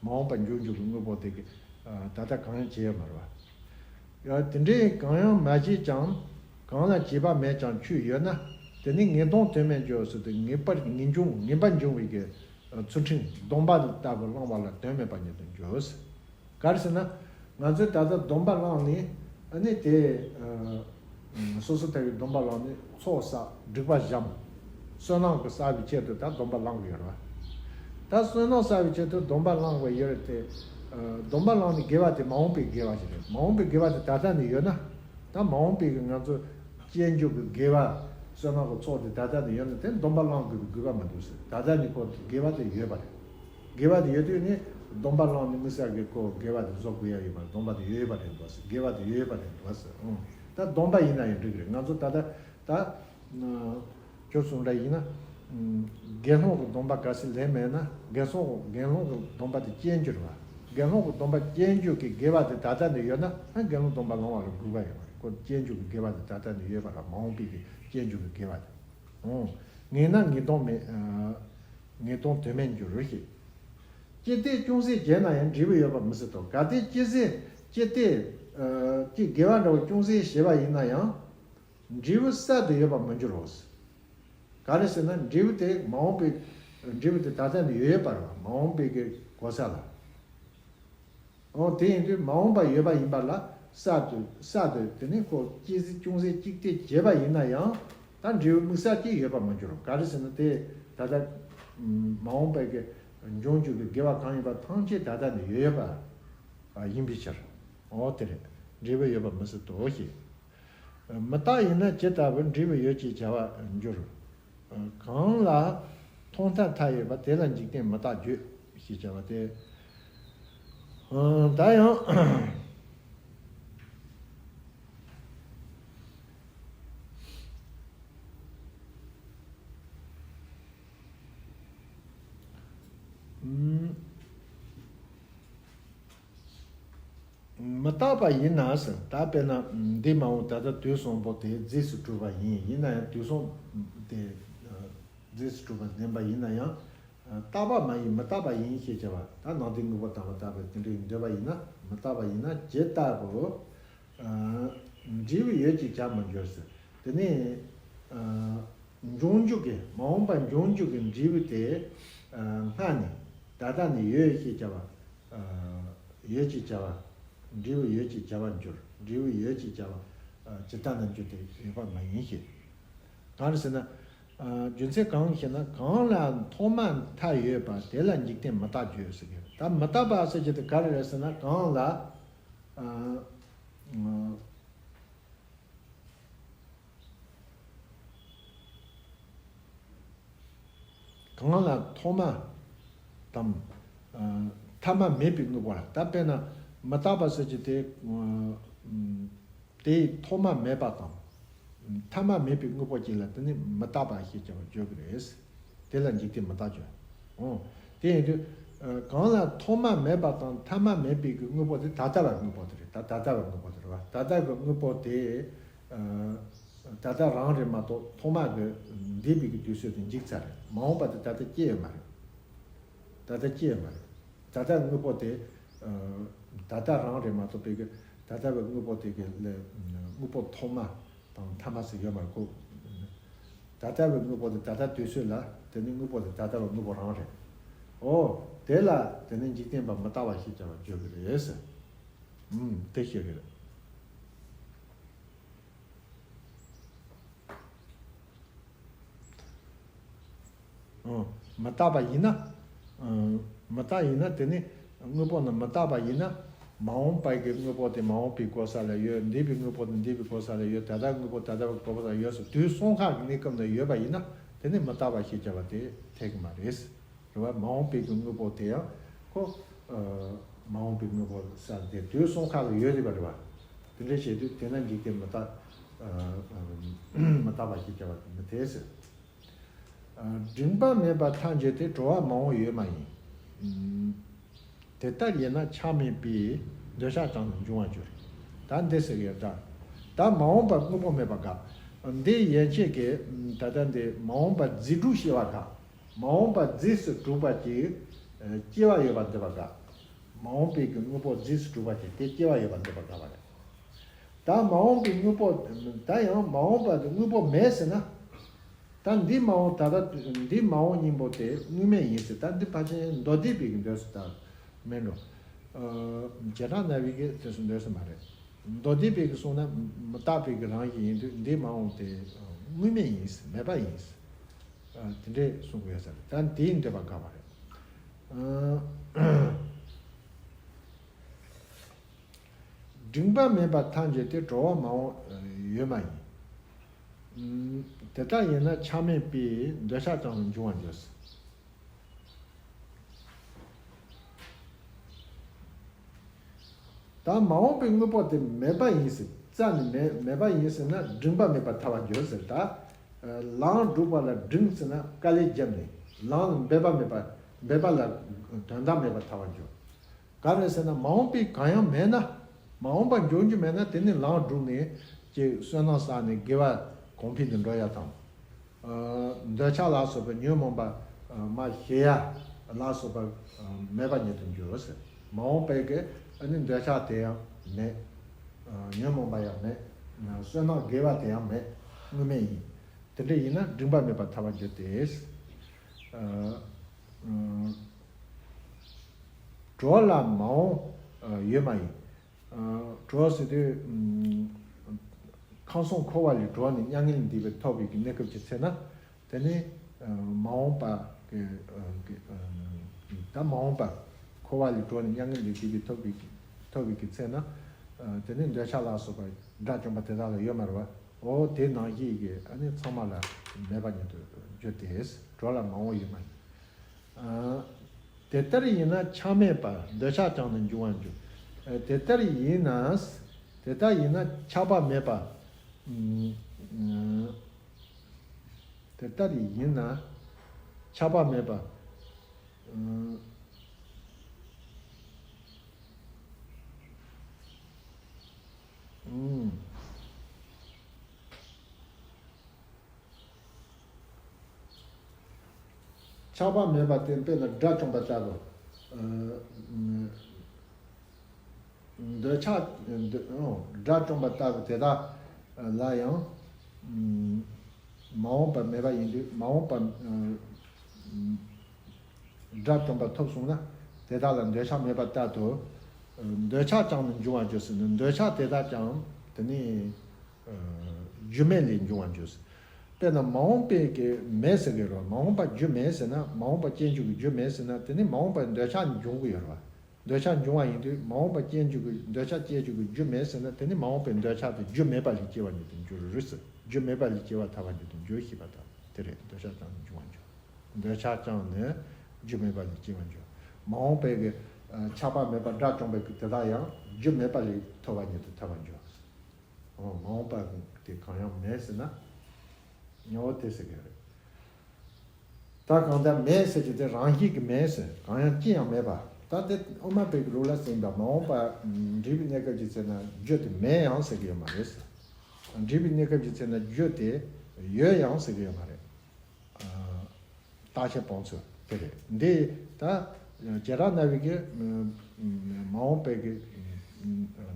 མ་འོངས་པ་འབྱུང་འགྱུར་གྱི་དངོས་པོ་དེ་གི་ད་ལྟ་གང་ཡང་བྱས་ཡོད་མ་རེད་བ། ཡང་དེ་འདྲའི་གང་ཡང་མ་བྱས་ཀྱང་གང་ལ་བྱས་པ་མེད་ཀྱང་ཆོས་ཡོད་ན་དེ་ནི་ངེས་དོན་དོན་མེད་འགྱུར་ཟེར་ཏེ་ངེས་པར་ངེས་འབྱུང་ངེས་པ་འབྱུང་བའི་གི་ཚུལ་ཁྲིམས་སྡོམ་པ་ལྟ་བུ་བླང་བ་ལ་དོན་མེད་པ་ཉིད་དུ་འགྱུར། ག་རེ་ཟེར་ན། ང་ཚོས་ད་ལྟ་སྡོམ་པ་བླངས་ནས་ཨ་ནི་དེ་སོ་སོ་ལྟ་བུའི་སྡོམ་པ་བླངས་ནས་ཚོགས་བསགས་སྒྲིབ་པ་བཤམས། བསོད་ནམས་ཀྱི་བསགས་པའི་ཆེད་དུ་ད་སྡོམ་པ་བླངས་དགོས་ཡོད་རེད་བ། ད་བསོད་ནམས་བསགས་པའི་ཆེད་དུ་སྡོམ་པ་བླངས་དགོས་ཡོད་རེད་དེ། སྡོམ་པ་བླངས་ནས་དགེ་བ་དེ་མ་འོངས་པའི་དགེ་བ་ཞིག་རེད། མ་འོངས་པའི་དགེ་བ་དེ་ད་ལྟ་ནས་ཡོད་ན། ད་མ་འོངས་པའི་གི་ང་ཚོ་སྐྱེལ་འཇུག་གི་དགེ་བ་བསོད་ནམས་ཀྱི་ཚོགས་དེ་ད་ལྟ་ནས་ཡོད་ན་དེ་སྡོམ་པ་བླང་དགོས་པའི་དགོས་པ་མི་འདུག་ཟེར། ད་ལྟ་ནས་ཁོ་དགེ་བ་དེ་ཡོད་པ་རེད། དགེ་བ་དེ་ཡོད་དུས་ནི་སྡོམ་པ་བླངས་ནས་དམིགས་བསལ་གྱི་ཁོ་དགེ་བ་དེ་བཟོ་དགོས་ཡ་ཡོད་པ་རེད། སྡོམ་པ་དེ་ཡོད་ཡོད་པ་རེད་འདུག་ཟེར། དགེ་བ་དེ་ཡོད་ཡོད་པ་རེད་འདུག་ཟེར། ཨང་། ད་སྡོམ་པ་ཡིན་ན་ཡང་འགྲིག་གི་རེད། ང་ཚོ་ད་ལྟ་ད་ཁྱོད་གསུང་འདྲ་ཡིན་ན། དགེ་སློང་གི་སྡོམ་པ་གལ་སྲིད་ལེན་མེད་ན་དགེ་སློང་དགེ་སློང་གི་སྡོམ་པ་དེ་སྐྱེལ་འགྱུར་བ། དགེ་སློང་གི་སྡོམ་པ་སྐྱེལ་འགྱུར་གྱི་དགེ་བ་དེ་ད་ལྟ་ནས་ཡོད་ན་ཨ་དགེ་སློང་སྡོམ་པ་བླང་བ་ལ་དགོས་པ་ཡོད་མ་རེད། ཁོ་སྐྱེལ་འགྱུར་གྱི་དགེ་བ་དེ་ད་ལྟ་ནས་ཡོད་པ་ར་མ་འོངས་པའི་གི་སྐྱེལ་འགྱུར་གྱི་དགེ་བ་དེ། ཨོ། ངེས་ན་ངེས་དོན་མེད། ངེས་དོན་དོན་མེད་འགྱུར་རོ་ཞེས། ཅི་སྟེ་ཅུང་ཟད་བྱས་ན་ཡང་འབྲས་བུ་ཡོད་པ་མི་སྲིད་དོ། གལ་ཏེ་ཅི་ཟད་ཅི་སྟེ་ཅི་དགེ་བ་འདྲ་བོ་ཅུང་ཟད་བྱས་པ་ཡིན་ན་ཡང་འབྲས་བུ་གསར་དུ་ཡོད་པ་མི་འགྱུར་རོ། ག་རེ་ཟེར་ན་འབྲས་བུ་དེ་མ་འོངས་པའི་འབྲས་བུ་དེ་ད་ལྟ་ནས་ཡོད་ཡོད་པ་རེད་བ། མ་འོངས་པའི་གི་གོ་ས་ལ། འོ་དེ་ཡིན་དུས་མ་འོངས་པ་ཡོད་པ་ཡིན་པ་ལ་གསར་དུ་གསར་དུ་དེ་ནི་ཁོ་ཅི་ཟིག་ཅུང་ཟད་ཅིག་དེ་བྱས་པ་ཡིན་ན་ཡང་ད་འབྲས་བུ་དམིགས་བསལ་ཅིག་ཡོད་པ་མི་འགྱུར་རོ། ག་རེ་ཟེར་ན་དེ་ད་ལྟ་མ་འོངས་པའི་གི་འབྱུང་འགྱུར་གྱི་དགེ་བ་གང་ཡིན་པ་ཐམས་ཅད་ད་ལྟ་ནས་ཡོད་ཡོད་པ་ཡིན་པའི་ཕྱིར། འོ་དེ་རེད། འབྲས་བུ་ཡོད་པ་མི་སྲིད་དོ་ཞེས། མི་རྟག་ཡིན་ན་ཇི་ལྟ་བུ་འབྲས་བུ་ཡོད་ཅེས་བྱ་བར་འགྱུར། གང་ལ་མཐོང་ཐ་མཐའ་ཡོད་པ་དེ་ལ་འཇིག་རྟེན་མི་རྟག་བརྗོད་ཞེས་བྱ་བ་སྟེ། ད་ཡང་མི་རྟག་པ་ཡིན་ན་ཟེར། ད་དཔེར་ན་འདས་མ་འོངས་ད་ལྟ་དུས་གསུམ་པོ་དེ་རྫས་སུ་གྲུབ་པ་ཡིན། ཡིན་ན་ཡང་དུས་གསུམ་དེ་རྫས་སུ་གྲུབ་པ་བདེན་པ་ཡིན་ན་ཡང་རྟག་པ་མ་ཡིན་མི་རྟག་པ་ཡིན་ཞེས་བྱ་བ། ད་ནང་དོན་དངོས་པོ་དང་པོ་ལྟ་བུ་དེ་འདྲའི་འདོད་པ་ཡིན་ན་མི་རྟག་པ་ཡིན་ན་ཇི་ལྟ་བུ་འབྲས་བུ་ཡོད་ཅེས་བྱར་མི་འགྱུར་ཟེར། དེ་ནས་འབྱུང་འཇུག་གི་མ་འོངས་པ་འབྱུང་འཇུག་གི་འབྲས་བུ་དེ་སྔ་ནས་ད་ལྟ་ནས་ཡོད་ཅེས་བྱ་བ། ཡོད་ཅེས་བྱ་བ། འབྲས་བུ་ཡོད་ཅེས་བྱ་བར་འགྱུར། འབྲས་བུ་ཡོད་ཅེས་བྱ་བ། ཇི་ལྟ་ན་འགྱུར་ཏེ་ཡོད་པ་མ་ཡིན་ཞེས། གང་རེད་ཟེར་ན། རྒྱུ་མཚན་གང་ཞེ་ན་གང་ལ་ཐོག་མ་མཐའ་ཡོད་པ་དེ་ལ་འཇིག་རྟེན་མི་རྟག་བརྗོད་ཟེར་གི། ད་མི་རྟག་པ་ཟེར་གྱི་དེ་ག་རེ་རེད་ཟེར་ན་གང་ལ། གང་ལ་ཐོག་མ་དང་ཐ་མ་མེད་པའི་དངོས་པོ་ལ། ད་དཔེར་ན་མི་རྟག་པ་ཟེར་གྱི་དེ་དེའི་ཐོག་མ་མེད་པ་དང་ ཐ་མ་མེད་པའི་དངོས་པོ་གཅིག་ལ་དེ་ནི་མི་རྟག་པ་ཞེས་བྱ་བར་བརྗོད་ཀྱི་རེད། དེ་ལ་འཇིག་རྟེན་མི་རྟག་བརྗོད། འོ། དེ་ཡིན་དུས། གང་ལ་ཐོག་མ་མེད་པ་དང་ཐ་མ་མེད་པའི་གི་དངོས་པོ་དེ་ད་ལྟ་བའི་དངོས་པོ་དེ་རེད། ད་ད་ལྟ་བའི་དངོས་པོ་དེ་རེད་བ། ད་ལྟ་གི་དངོས་པོ་དེ། ད་ལྟ་རང་རེད་མ་གཏོགས་ཐོག་མ་གི་འདས་པའི་གི་དུས་ཚོད་དེ་འཇིག་ཚར་རེད། མ་འོངས་པ་དེ་ད་ལྟ་སྐྱེ་ཡོད་མ་རེད། ད་ལྟ་སྐྱེ་ཡོད་མ་རེད། ད་ལྟ་དངོས་པོ་དེ། ད་ལྟ་རང་རེད་མ་གཏོགས་པའི་གི་ད་ལྟ་བའི་དངོས་པོ་དེ་གི་ལས་དངོས་པོ་ཐོག་མ་དང་ཐ་མ་ཟེར་ཡོད་མ་རེད་ཁོ། ད་ལྟ་བའི་དངོས་པོ་དེ་ད་ལྟ་དུས་ཚོད་ལ་དེ་ནི་དངོས་པོ་དེ་ད་ལྟ་བའི་དངོས་པོ་རང་རེད། འོ། དེ་ལ་དེ་ནི་འཇིག་རྟེན་པ་མི་རྟག་པ་ཞེས་བྱ་བར་བརྗོད་ཀྱི་རེད། ཨུམ། དེ་ཤེས་ཀྱི་རེད། འོ། མི་རྟག་པ་ཡིན་ན། ཨ། མི་རྟག་ཡིན་ན་དེ་ནི་དངོས་པོ་རྣམས་མི་རྟག་པ་ཡིན་ན། མ་འོངས་པའི་གི་དངོས་པོ་དེ་མ་འོངས་པའི་གོ་ས་ལ་ཡོད། འདས་པའི་དངོས་པོ་དེ་འདས་པའི་གོ་ས་ལ་ཡོད། ད་ལྟ་དངོས་པོ་ད་ལྟ་བའི་གོ་ས་ལ་ཡོད་ཟེར། དུས་གསུམ་ཀ་གི་གནས་སྐབས་ན་ཡོད་པ་ཡིན་ན་དེ་ནི་མི་རྟག་པ་ཞེས་བྱ་བ་དེ་འཐད་ཀྱི་མ་རེད། རེད་བ། མ་འོངས་པའི་གི་དངོས་པོ་དེ་ཡང་ཁོ། ཨ། མ་འོངས་པའི་དངོས་པོ་ས་དེ་དུས་གསུམ་ཀ་ལ་ཡོད་རེད་པ། རེད་བ། དེ་འདྲ་བྱེད་དུས་དེ་ན་འཇིག་རྟེན་མི་རྟག་ཨ། མི་རྟག་པ་ཞེས་བྱ་བ་དེ་མི་འཐད་ཟེར། ཨ། འབྲིང་པ་མེད་པར་ཐལ་འགྱུར་ཏེ། གྲོལ་བ་མ་འོངས་ཡོད་མ་ཡིན། ཨ། དེ་ལྟར་ཡིན་ན་ཆགས་མེད་པས་འདོད་ཆགས་ཀྱང་འབྱུང་བར་འགྱུར། ད་འདི་ཟེར་གྱི་ཡོད་ད། ད་མ་འོངས་པ་དངོས་པོ་མེད་པ་དགག་འདི་ཡན་ཆད་ཀྱི། ད་ལྟ་འདི་མ་འོངས་པ་རྫས་གྲུབ་ཤེས་པ་དགག་མ་འོངས་པ་རྫས་སུ་གྲུབ་པ་ཅིག་ཨ། སྐྱེ་བ་ཡོད་པར་འདོད་པ་དགག་མ་འོངས་པའི་གི་དངོས་པོ་རྫས་སུ་གྲུབ་པ་ཅིག་དེ་སྐྱེ་བ་ཡོད་པར་འདོད་པ་དགག་པ་རེད། ད་མ་འོངས་པའི་དངོས་པོ། ད་ཡང་མ་འོངས་པ་དེ་དངོས་པོ་མེད་ཟེར་ན། ད་འདི་མ་འོངས་ད་ལྟ་འདི་མ་འོངས་གཉིས་པོ་དེ་དངོས་མེད་ཡིན་ཟེར། ད་འདི་ཕལ་ཆེར་མདོ་སྡེ་པའི་གི་འདོད་ས་ད་མིན་འགྲོ། ཨ། བྱེ་བྲག་སྨྲ་བའི་གི་དེ་ཚོ་འདོད་ས་མ་རེད། མདོ་སྡེ་པའི་གི་གསུང་ན་མི་རྟག་པའི་གི་རང་བཞིན་ཡིན་དུས་འདི་མ་འོངས་དེ་དངོས་མེད་ཡིན་ཟེར། མེད་པ་ཡིན་ཟེར། ཨ། དེ་འདྲས་གསུང་དགོས་ས་རེད། ད་དེའི་འདོད་པ་དགག་པ་རེད། ཨ། འབྲིང་པ་མེད་པར་ཐལ་འགྱུར་ཏེ། གྲོལ་བ་མ་འོངས་ཡོད་མ་ཡིན། དེ་ལྟར་ཡིན་ན་ཆགས་མེད་པས་འདོད་ཆགས་ཀྱང་འབྱུང་བར་འགྱུར། ད་མ་འོངས་པའི་དངོས་པོ་དེ་མེད་པ་ཡིན་ཟེར། རྩ་ནས་མེད་མེད་པ་ཡིན་ཟེར་ན་འབྲིང་པ་མེད་པར་ཐལ་བར་འགྱུར་ཟེར། ད་ལའང་སྒྲུབ་པ་ལ་འབྲིང་ཟེར་ན་དཀའ་ལས་བརྒྱབ་ནས། ལའང་འབད་པ་མེད་པ། འབད་པ་ལ་དོན་དག་མེད་པར་ཐལ་བར་འགྱུར། ག་རེ་ཟེར་ན་མ་འོངས་པའི་གང་ཡང་མེད་ན། མ་འོངས་པ་འབྱུང་རྒྱུ་མེད་ན་དེ་ནི་ལའང་སྒྲུབ་ནས་ཅིག་བསོད་ནམས་བསགས་ནས་དགེ་བ་གོང་འཕེལ་དུ་འགྲོ་ཡ་དང་། ཨ། འདོད་ཆགས་ལ་སོགས་པའི་ཉོན་མོངས་པ་མར་ཞི་ཡ་ལ་སོགས་པ་མེད་པ་ཉིད་དུ་འགྱུར་ཟེར། མ་འོངས་པའི་གི་ཨ་ནི་འདོད་ཆགས་དེ་ཡང་མེད། ཨ། ཉོན་མོངས་པ་ཡང་མེད། བསོད་ནམས་དགེ་བ་དེ་ཡང་མེད། དངོས་མེད་ཡིན། དེ་འདྲ་ཡིན་ན་འབྲིང་པ་མེད་པར་ཐལ་བར་འགྱུར་ཏེ། ཨ། གྲོལ་ལ་མ་འོངས་ཡོད་མ་ཡིན། གྲོལ་ཟེར་དུས། ཁམས་གསུམ་འཁོར་བ་ལས་གྲོལ་ནས་མྱ་ངན་ལས་འདས་པའི་ཐོབ་པའི་གི་གནས་སྐབས་ཀྱི་ཚེ་ན། དེ་ནི་མ་འོངས་པ་གི་ད་མ་འོངས་པ་འཁོར་བ་ལས་གྲོལ་ནས་མྱ་ངན་ལས་འདས་པའི་ཐོབ་པའི་གི་ཐོབ་པའི་གི་ཚེ་ན། དེ་ནི་འདོད་ཆགས་ལ་སོགས་པ་དགྲ་བཅོམ་པ་དེ་དག་ལ་ཡོད་མ་རེད་བ། འོ་དེ་ནང་བཞིན་གྱི་ཨ་ནི་ཚང་མ་ལ་མེད་པ་ཉིད་དུ་འགྱུར་ཏེ། གྲོལ་ལ་མ་འོངས་ཡོད་མ་ཡིན། ཨ། དེ་ལྟར་ཡིན་ན་ཆགས་མེད་པར་འདོད་ཆགས་ཀྱང་ནི་འབྱུང་བར་འགྱུར། ཨ། དེ་ལྟར་ཡིན་ན། དེ་ལྟར་ཡིན་ན་ཆགས་པ་མེད་པ། ཨ། དེ་ལྟར་ཡིན་ན་ཆགས་པ་མེད་པ། ཨ། ཨ། ཆགས་པ་མེད་པ་སྟེ། དཔེར་ན་དགྲ་བཅོམ་པ་ལྟ་བུ། ཨ། འདོད་ཆགས། འདོད། ཨོ། དགྲ་བཅོམ་པ་ལྟ་བུ་དེ་དག་ལ་ཡང་། ཨ། མ་འོངས་པ་མེད་པ་ཡིན་དུས་མ་འོངས་པ། ཨ། དགྲ་བཅོམ་པ་ཐོབ་སོང་ན་དེ་དག་ལ་འདོད་ཆགས་མེད་པ་ལྟར་དུ། ཨ། འདོད་ཆགས་ཀྱང་ནི་འབྱུང་བར་འགྱུར་ཟེར་ནས། འདོད་ཆགས་དེ་དག་ཀྱང་དེ་ནི། ཨ། རྒྱུ་མེད་ལས་འབྱུང་བར་འགྱུར་ཟེར། དཔེར་ན་མ་འོངས་པའི་གི་མེད་ཟེར་གི་རེད་བ། མ་འོངས་པ་རྒྱུ་མེད་ཟེར་ན། མ་འོངས་པ་སྐྱེ་འཇུག་གི་རྒྱུ་མེད་ཟེར་ན་དེ་ནི་མ་འོངས་པའི་འདོད་ཆགས་འབྱུང་གི་ཡོད་རེད་བ། འདོད་ཆགས་འབྱུང་བ་ཡིན་དུས་མ་འོངས་པ་སྐྱེ་འཇུག་གི། འདོད་ཆགས་སྐྱེ་འཇུག་གི་རྒྱུ་མེད་ཟེར་ན་དེ་ནི་མ་འོངས་པའི་འདོད་ཆགས་དེ་རྒྱུ་མེད་པ་ལས་སྐྱེ་བ་ཉིད་དུ་འགྱུར་རེད་ཟེར། རྒྱུ་མེད་པ་ལས་སྐྱེ་བ་ཐལ་བ་ཉིད་དུ་འགྱུར་ཞེས་པ་དང་དེ་རེད། འདོད་ཆགས་ཀྱང་ནི་འབྱུང་བ་འགྱུར། འདོད་ཆགས་ཀྱང་ནི་རྒྱུ་མེད་པ་ལས་སྐྱེ་བར་འགྱུར། མ་འོངས་པའི་གི། ཨ། ཆགས་པ་མེད་པ་དགྲ་བཅོམ་པའི་གི་དེ་དག་ཡང་རྒྱུ་མེད་པ་ལས་ཐོབ་པ་ཉིད་དུ་ཐལ་བར་འགྱུར། འོ། མ་འོངས་པ་གི་ དེ་གང་ཡང་མེད་ཟེར་ན། ངོ་བོ་དེ་ཟེར་གི་རེད། ད་གང་ལྟར་མེད་ཟེར་གྱི་དེ་རང་བཞིན་གྱིས་མེད་ཟེར། གང་ཡང་ཅི་ཡང་མེད་པ། ད་དེ་དབུ་མ་པའི་གི་ལུགས་ལ་ཟིན་པ་མ་འོངས་པ་འབྲས་བུའི་གནས་སྐབས་ཀྱི་ཚེ་ན་རྒྱུ་དེ་མེད་ཡང་ཟེར་གྱི་ཡོད་མ་རེད་ཟེར། འབྲས་བུའི་གནས་སྐབས་ཀྱི་ཚེ་ན་རྒྱུ་དེ་ཡོད་ཡང་ཟེར་གྱི་ཡོད་མ་རེད། བརྟག་དཔྱད་སྤོང་ཚུལ་དེ་རེད། འདི་ད་བྱེ་བྲག་སྨྲ་བའི་གི་མ་འོངས་པའི་གི་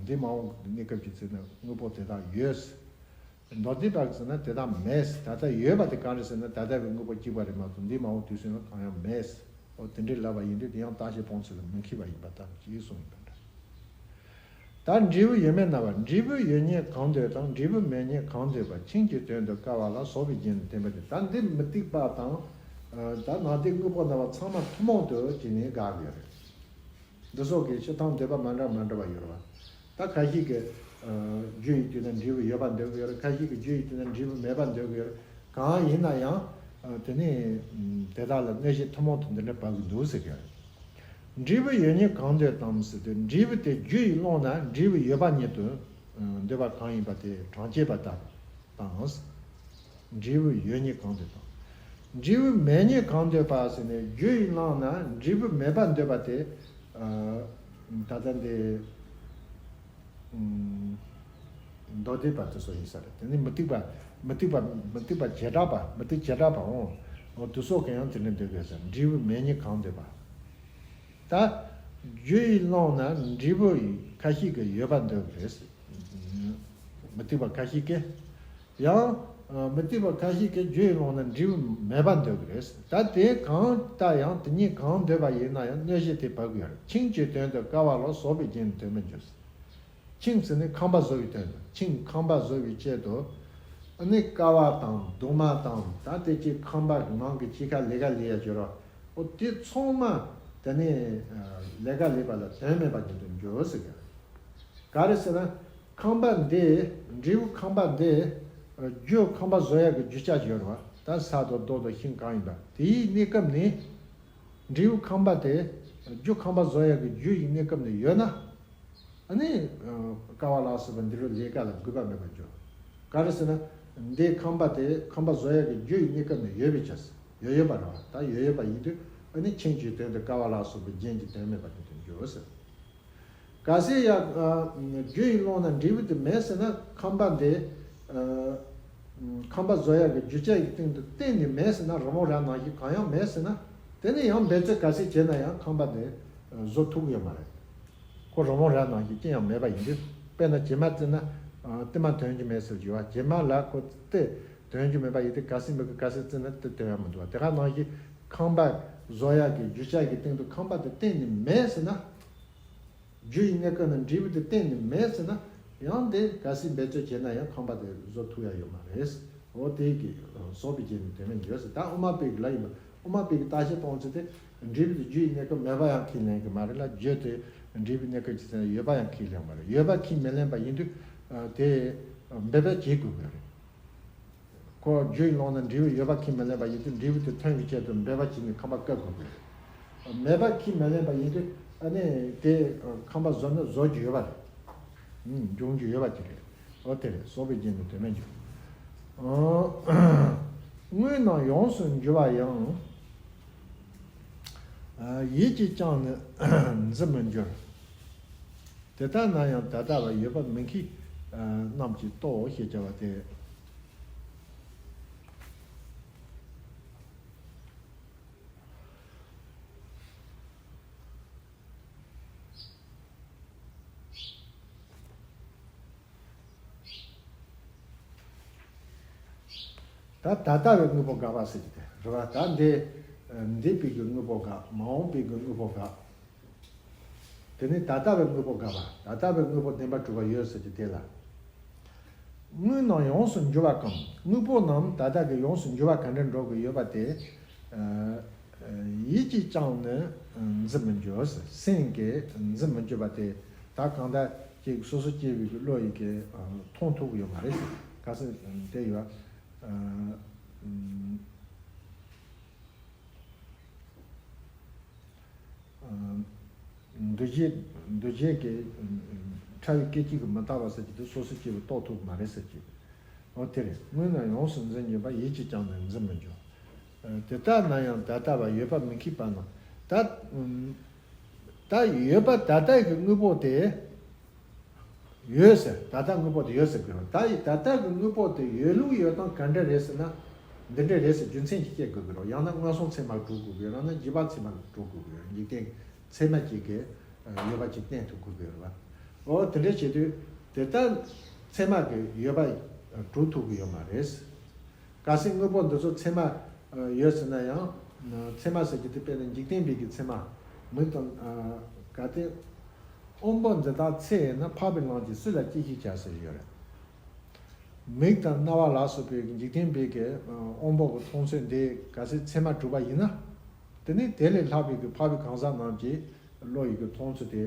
འདི་མ་འོངས་གནས་སྐབས་ཀྱི་ཚེ་ན་དངོས་པོ་དེ་དག་ཡོད། མདོ་སྡེ་པ་གིས་ཟེར་ན་དེ་དག་མེད། ད་ལྟ་ཡོད་པ་དེ་གང་རེད་ཟེར་ན་ད་ལྟ་བའི་དངོས་པོ་གཅིག་པ་རེད་མ་གཏོགས་འདི་མ་འོངས་དུས་ཚོད་ན་གང་ཡང་མེད། འོ་དེ་འདྲའི་ལབ་པ་ཡིན་དུས་དེ་ཡང་བརྟག་དཔྱད་སྤོང་ཚུལ་ལ་མི་མཁས་པ་ཡིན་པ་ལྟར་ཅིག་གསུངས་ཡོད་པ་འདྲ། ད་འབྲས་བུ་ཡོད་མེད་ན་བ། འབྲས་བུ་ཡོད་ཉིད་གང་འདོད་དང་། འབྲས་བུ་མེད་ཉིད་གང་འདོད་པ། ཆིངས་ཀྱི་དོན་དུ་དཀའ་བ་ལ་སོགས་པའི་རྒྱན་དུ་བསྟན་པ་སྟེ། ད་འདི་མུ་སྟེགས་པ་དང་། ད་ནང་དེ་དངོས་པོ་རྣམ་པ་ཚང་མ་ཐུན་མོང་དུ་བྱས་ནས་དགག་ཡོད་རེད། འདི་སོགས་ཀྱི་སྤྱིར་བཏང་འདོད་པ་མ་འདྲ་མ་འདྲ་བ་ཡོད་རེད་བ། ད་ཁ་ཤས་ཀྱིས་རྒྱུ་ཡི་དུས་ན་འབྲས་བུ་ཡོད་པ་འདོད་ཀྱི་ཡོད་རེད། ཁ་ཤས་ཀྱིས་རྒྱུ་ཡི་དུས་ན་འབྲས་བུ་མེད་པ་འདོད་ཀྱི་ཡོད་རེད། གང་ཡིན་ན་ཡང་དེ་ནི་དེ་དག་ལ་གནོད་བྱེད་ཐུན་མོང་དུ་འདི་འདྲ་བབས་ཀྱི་འདུག་ཟེར་གྱི་རེད། འབྲས་བུ་ཡོད་ཉིད་གང་འདོད་དམ་ཟེར་དུས་འབྲས་བུ་དེ་རྒྱུ་ཡིས་བླངས་ན་འབྲས་བུ་ཡོད་པ་ཉིད་དུ་འདོད་པ་གང་ཡིན་པ་དེ་གྲངས་ཅན་པ་ལྟར་དང་། འབྲས་བུ་ཡོད་ཉིད་གང་འདོད་དང་། འབྲས་བུ་མེད་ཉིད་གང་འདོད་པ་ཟེར་ནས་རྒྱུ་ཡིས་བླངས་ན་འབྲས་བུ་མེད་པ་འདོད་པ་དེ། ད་ལྟ་འདི། མདོ་སྡེ་པ་དེ་ཚོ་ཡིན་ས་རེད། དེ་ནི་མུ་སྟེགས་པ། མུ་སྟེགས་པ། མུ་སྟེགས་པ་བྱེ་བྲག་པ། མུ་སྟེགས་བྱེ་བྲག་པ་འོང་། འོ་དེ་ཚོ་གང་ཡང་དེ་འདྲ་འདོད་པས་ཟེར། འབྲས་བུ་མེད་ཉིད་གང་འདོད་པ། ད་རྒྱུ་ཡིས་བླངས་ན་འབྲས་བུ་ཁ་ཤས་ཀྱིས་ཡོད་པ་འདོད་ཀྱི་རེད། མུ་སྟེགས་པ་ཁ་ཤས་ཀྱིས། ཡང་མུ་སྟེགས་པ་ཁ་ཤས་ཀྱིས་རྒྱུ་ཡིས་བླངས་ན་འབྲས་བུ་མེད་པ་འདོད་ཀྱི་རེད། ད་དེ་གང་ལྟར་ཡང་དེ་གཉིས་གང་འདོད་པ་ཡིན་ན་ཡང་གནོད་བྱེད་དེ་བབས་ཀྱི་ཡོད་རེད། ཆིངས་ཀྱི་དོན་དུ་དཀའ་བ་ལ་སོགས་པའི་རྒྱན་དུ་དོན་མི་འགྱུར། ཆིངས་ཟེར་ནི་ཁང་པ་བཟོ་བའི་དོན་དུ། ཆིངས་ཁང་པ་བཟོ་བའི་ཆེད་དུ། ཨ་ནི་ཀ་བ་དང་གདུང་མ་དང་ད་དེ་ཅིག་ཁང་པ་ནང་གི་ཅི་ཁ་ལས་ཀ་ལས་ཡ་བྱོས་རོགས། འོ་དེ་ཚང་མ་དེ་ནི་ལས་ཀ་ལས་པ་ལ་དོན་མེད་པ་ཉིད་དུ་འགྱུར་ཟེར་གི། ག་རེ་ཟེར་ན། ཁང་པ་འདི། འབྲས་བུ་ཁང་པ་འདི། རྒྱུ་ཁང་པ་བཟོ་ཡ་གི་རྒྱུ་ཆ་ཡོད་རེད་བ། ད་ས་དང་རྡོ་དང་ཤིང་གང་ཡིན་པ་དེའི་གནས་སྐབས་ནི། འབྲས་བུ་ཁང་པ་དེ། རྒྱུ་ཁང་པ་བཟོ་ཡ་གི་རྒྱུ་ཡི་གནས་སྐབས་ནི་ཡོད་ན། ཨ་ནི། ཀ་བ་ལ་སོགས་པ་འདི་རུ་ལས་ཀ་ལ་དགོས་པ་མེད་པར་འགྱུར། ག་རེ་ཟེར་ན། འདི་ཁང་པ་དེ་ཁང་པ་བཟོ་ཡ་གི་རྒྱུ་ཡི་གནས་སྐབས་ནི་ཡོད་པའི་ཕྱིར། ཡོད་ཡོད་པ་རེད་བ། ད་ཡོད་ཡོད་པ་ཡིན་དུས་ཨ་ནི་ཆིངས་ཀྱི་དོན་དུ་ཀ་བ་ལ་སོགས་པའི་རྒྱན་གྱི་དོན་མེད་པ་ཉིད་དུ་འགྱུར་ཟེར། གལ་སྲིད་ཡང་རྒྱུ་ཡིས་བླངས་ན་འབྲས་བུ་དེ་མེད་ཟེར་ན་ཁང་པ་འདི། ཁང་པ་བཟོ་ཡག་གི་རྒྱུ་ཆ་ཡི་སྟེང་དུ་གཏན་ནས་མེད་ཟེར་ན་རི་བོང་རྭ་ནང་བཞིན་གང་ཡང་མེད་ཟེར་ན། དེ་ནས་ཡང་འབད་རྩོལ་ག་ཚད་བྱས་ན་ཡང་ཁང་པ་དེ་བཟོ་ཐུབ་ཀྱི་ཡོད་མ་རེད། ཁོ་རི་བོང་རྭ་ནང་བཞིན་ཅི་ཡང་མེད་པ་ཡིན་དུས། དཔེར་ན་བྱེ་མ་བཙིར་ན་ལྟེ་མ་དོན་གྱི་མེད་ཟེར་གྱི་ཡོད་བ། བྱེ་མ་ལ་ཁོ་ལྟེ་དོན་གྱི་མེད་པ་ཡིན་དུས་ག་ཚད་མི་དགོས་ག་ཚད་བཙིར་ན་ལྟེ་དོན་ཡང་མི་འདུག་བ། དེ་ག་ནང་བཞིན་ཁང་པ་བཟོ་ཡག་གི་རྒྱུ་ཆ་གི་སྟེང་དུ་ཁང་པ་དེ་གཏན་ནས་མེད་ཟེར་ན། རྒྱུ་ཡི་གནས་སྐབས་ན་འབྲས་བུ་དེ་གཏན་ནས་མེད་ཟེར་ན། ཡང་དེ་གལ་སྲིད་འབད་རྩོལ་བྱས་ན་ཡང་ཁང་པ་དེ་བཟོ་ཐུབ་ཡ་ཡོད་མ་རེད། འོ་དེ་གི་སོགས་པའི་རྒྱན་ནི་དོན་མེད་ཡོད་ཟེར། ད་དབུ་མ་པའི་གི་ལ་ཡིན་པ། དབུ་མ་པའི་གི་བརྟག་དཔྱད་གཏོང་ཚུལ་དེ་འབྲས་བུ་དེ་རྒྱུ་ཡི་གནས་སྐབས་མེད་པ་ཡང་ཁས་ལེན་གི་མ་རེད་ལ། རྒྱུ་དེ་འབྲས་བུའི་གནས་སྐབས་ཀྱི་ཚེ་ན་ཡོད་པ་ཡང་ཁས་ལེན་མ་རེད། ཡོད་པ་ཁས་མི་ལེན་པ་ཡིན་དུས་དེ་འབད་པ་བྱེད་དགོས་པ་རེད། ཁོ་རྒྱུ་ཡིས་བླངས་ན་འབྲས་བུ་ཡོད་པ་ཁས་མི་ལེན་པ་ཡིན་དུས་འབྲས་བུ་དེ་ཐོན་གྱི་ཆེད་དུ་འབད་པ་བྱས་ནས་ཁང་པ་བཀབ་དགོས་པས། མེད་པ་ཁས་མི་ལེན་པ་ཡིན་དུས་ཨ་ནི་དེ་ཁང་པ་བཟོ་ན་བཟོ་རྒྱུ་ཡོད་པ་རེད། འབྱུང་རྒྱུ་ཡོད་པ་དེ་རེད། འོ་དེ་རེད། སོགས་པའི་རྒྱན་ནི་དོན་མེད་འགྱུར། དངོས་རྣམས་ཡོངས་སུ་འགྱུར་བ་ཡང་། ཡིད་ཀྱིས་ཀྱང་ནི་འཛིན་མི་འགྱུར། དེ་ལྟ་ན་ཡང་ད་ལྟ་བ་ཡོད་པ་མིན་མཁན་རྣམས་ཀྱིས་རྟོགས་ཞེས་བྱ་བ་སྟེ། ད་ད་ལྟ་བའི་དངོས་པོ་དགག་པ་ཟེར་གྱི་དེ་རེད་བ། ད་འདི་འདས་པའི་གི་དངོས་པོ་དགག་མ་འོངས་པའི་གི་དངོས་པོ་དགག་དེ་ནས་ད་ལྟ་བའི་དངོས་པོ་དགག་པ། ད་ལྟ་བའི་དངོས་པོ་བདེན་པར་གྲུབ་པ་ཡོད་ཟེར་གྱི་དེ་ལ། དངོས་རྣམས་ཡོངས་སུ་འགྱུར་བ་གང་། དངོས་པོ་རྣམས་ད་ལྟ་གི་ཡོངས་སུ་འགྱུར་བ་ག་འདྲ་འགྲོ་གི་ཡོད་པ་དེ། ཡིད་ཀྱིས་ཀྱང་ནི་འཛིན་མི་འགྱུར། སེམས་ཀྱིས་འཛིན་མི་འགྱུར་བ་དེ། ད་གང་ལྟར་ཅིག་སོ་སོ་སྐྱེ་བོའི་གི་བློ་ཡིས་ཀྱི་མཐོང་ཐུབ་ཀྱི་ཡོད་མ་རེད། ག་ཚོད་དེ་ཡོད། འདུ་བྱེད། འདུ་བྱེད་ཀྱི་ཕྲ་བའི་སྐད་ཅིག་གིས་མི་རྟག་པ་ཟེར་གྱི་དེ་སོ་སོ་སྐྱེ་བོས་རྟོགས་ཐུབ་མ་རེད་ཟེར་གྱི། འོ་དེ་རེད། དངོས་ནི་ཡོངས་སུ་འཛིན་བརྗོད་པ། ཡིད་ཀྱིས་ཀྱང་ནི་འཛིན་མི་འགྱུར། ཨ། དེ་ལྟ་ན་ཡང་ད་ལྟ་བ་ཡོད་པ་མི་མཁས་པ་རྣམས། ད་ཨུམ། ད་ཡོད་པ་ད་ལྟ་གི་དངོས་པོ་དེ་ཡོད་ཟེར། ད་ལྟ་དངོས་པོ་དེ་ཡོད་ཟེར་དགོས་རེད། ད་ཡི་ད་ལྟ་གི་དངོས་པོ་དེ་ཡོད་ལུགས་ཡོད་སྟངས་ག་འདྲ་རེད་ཟེར་ན། འདི་འདྲ་རེད་ཟེར་རྒྱུ་མཚན་ཞིག་བཤད་དགོས་ཀྱི་རེད། ཡང་ན་མངོན་སུམ་ཚད་མར་གྲུབ་དགོས་ཀྱི་རེད། ཡང་ན་རྗེས་དཔག་ཚད་མར་གྲུབ་དགོས་ཀྱི་རེད། འཇིག་རྟེན་ཚད་མ་གཅིག་གི་ཡོད་པ་གཅིག་བསྟན་ཐུབ་དགོས་ཀྱི་རེད་བ། འོ་དེ་འདྲ་བྱེད་དུས་དེ་ལྟར་ཚད་མ་གི་ཡོད་པ་གྲུབ་ཐུབ་ཀྱི་ཡོད་མ་རེད། གལ་སྲིད་དངོས་པོ་འདི་ཚོ་ཚད་མ་ཡོད་ཟེར་ན་ཡང་། ཚད་མ་ཟེར་རྒྱུ་དེ་དཔེར་ན་འཇིག་རྟེན་པའི་གི་ཚད་མ། མིག་དང་། གལ་ཏེ་དབང་པོ་འདི་དག་ཚད་ཡིན་ན། འཕགས་པའི་ལམ་གྱིས་སུ་ལ་ཅི་ཞིག་བྱ་ཟེར་ཡོད་རེད། མིག་དང་རྣ་བ་ལ་སོགས་པའི་འཇིག་རྟེན་པའི་གི་དབང་པོ་གི་མཐོང་ཚུལ་འདི་གལ་སྲིད་ཚད་མ་གྲུབ་པ་ཡིན་ན། དེ་ནི་དེ་ལས་ལྷག་པའི་གི་འཕགས་པའི་གང་ཟག་རྣམས་ཀྱི་བློ་ཡི་གི་མཐོང་ཚུལ་དེ་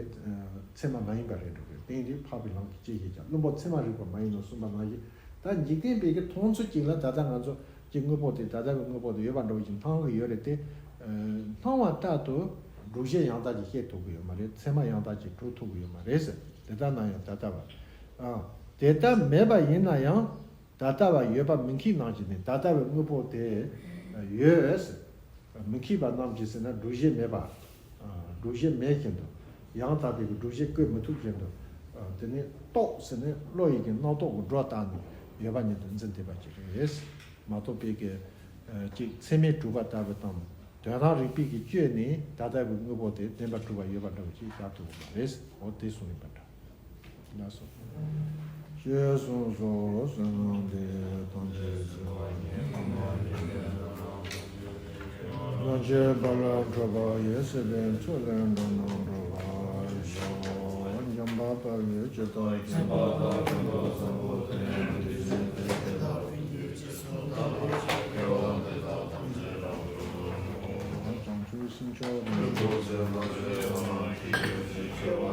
ཚད་མ་མ་ཡིན་པ་རེད་འགྲོ་གི། རྟེན་དེ་འཕགས་པའི་ལམ་གྱིས་ཅི་ཞིག་བྱ། བླུན་པོ་ཚད་མ་རིག་པ་མ་ཡིན་ནོ་གསུངས་པ་ནང་བཞིན། ད་འཇིག་རྟེན་པའི་གི་མཐོང་ཚུལ་གཅིག་ལ་ད་ལྟ་ང་ཚོ་གི་དངོས་པོ་དེ་ད་ལྟ་གི་དངོས་པོ་དེ་ཡོད་པ་འདྲ་བོ་ཞིག་སྣང་གི་ཡོད་རེད་དེ། སྣང་བ་ལྟར་དུ་སྒྲུབ་བྱེད་ཡང་དག་ཅིག་བཤད་ཐུབ་ཀྱི་ཡོད་མ་རེད། ཚད་མ་ཡང་དག་ཅིག་གྲུབ་ཐུབ་ཀྱི་ཡོད་མ་རེད་ཟེར། དེ་ལྟ་ན་ཡང་ད་ལྟ་བ། ཨ། དེ་ལྟར་མེད་པ་ཡིན་ན་ཡང་། ད་ལྟ་བ་ཡོད་པ་མི་མཁས་རྣམས་ཀྱིས་ནི། ད་ལྟ་བའི་དངོས་པོ་དེ་ཡོད་ཟེར། མི་མཁས་པ་རྣམས་ཀྱིས་ཟེར་ན་སྒྲུབ་བྱེད་མེད་པ། སྒྲུབ་བྱེད་མེད་བཞིན་དུ། ཡང་དག་པའི་གི་སྒྲུབ་བྱེད་བཀོད་མི་ཐུབ་བཞིན་དུ། དེ་ནི་རྟོག་ཟེར་ནས་བློ་ཡི་གི་རྣམ་རྟོག་གི་སྒྲོ་བཏགས་ནས་ཡོད་པ་ཉིད་དུ་འཛིན་བསྡད་པ་ཅིག་རེད། མ་གཏོགས་པའི་གི་ཅིག་ཚད་མས་གྲུབ་པ་ལྟ་བུ་དང་དོན་རང་རིག་པའི་གི་བཅོས་ནས་ད་ལྟ་བའི་དངོས་པོ་དེ་བདེན་པར་གྲུབ་པ་ཡོད་པ་འདྲ་བོ་ཅིག་བཞག་ཐུབ་ཀྱི་མ་རེད། འོ་དེ་གསུངས་ཡིན་པ་འདྲ། ལགས་སོ། ཞེས་གསུངས་སོ། བསོད་ནམས་འདི་ཡིས་ཐམས་ཅད་གཟིགས་པ་ཉིད། ཐམས་ཅད་དཔའ་ལ་ཁྲོ་བ་ཡི། སྲིད་པའི་མཚོ་ལས་འགྲོ་རྣམས་སྒྲོལ་བར་ཤོག། འཇམ་དཔལ་དཔའ་བོས་ཇི་ལྟར་མཁྱེན། བྱང་ཆུབ་སེམས་མཆོག་རིན་པོ་ཆེ།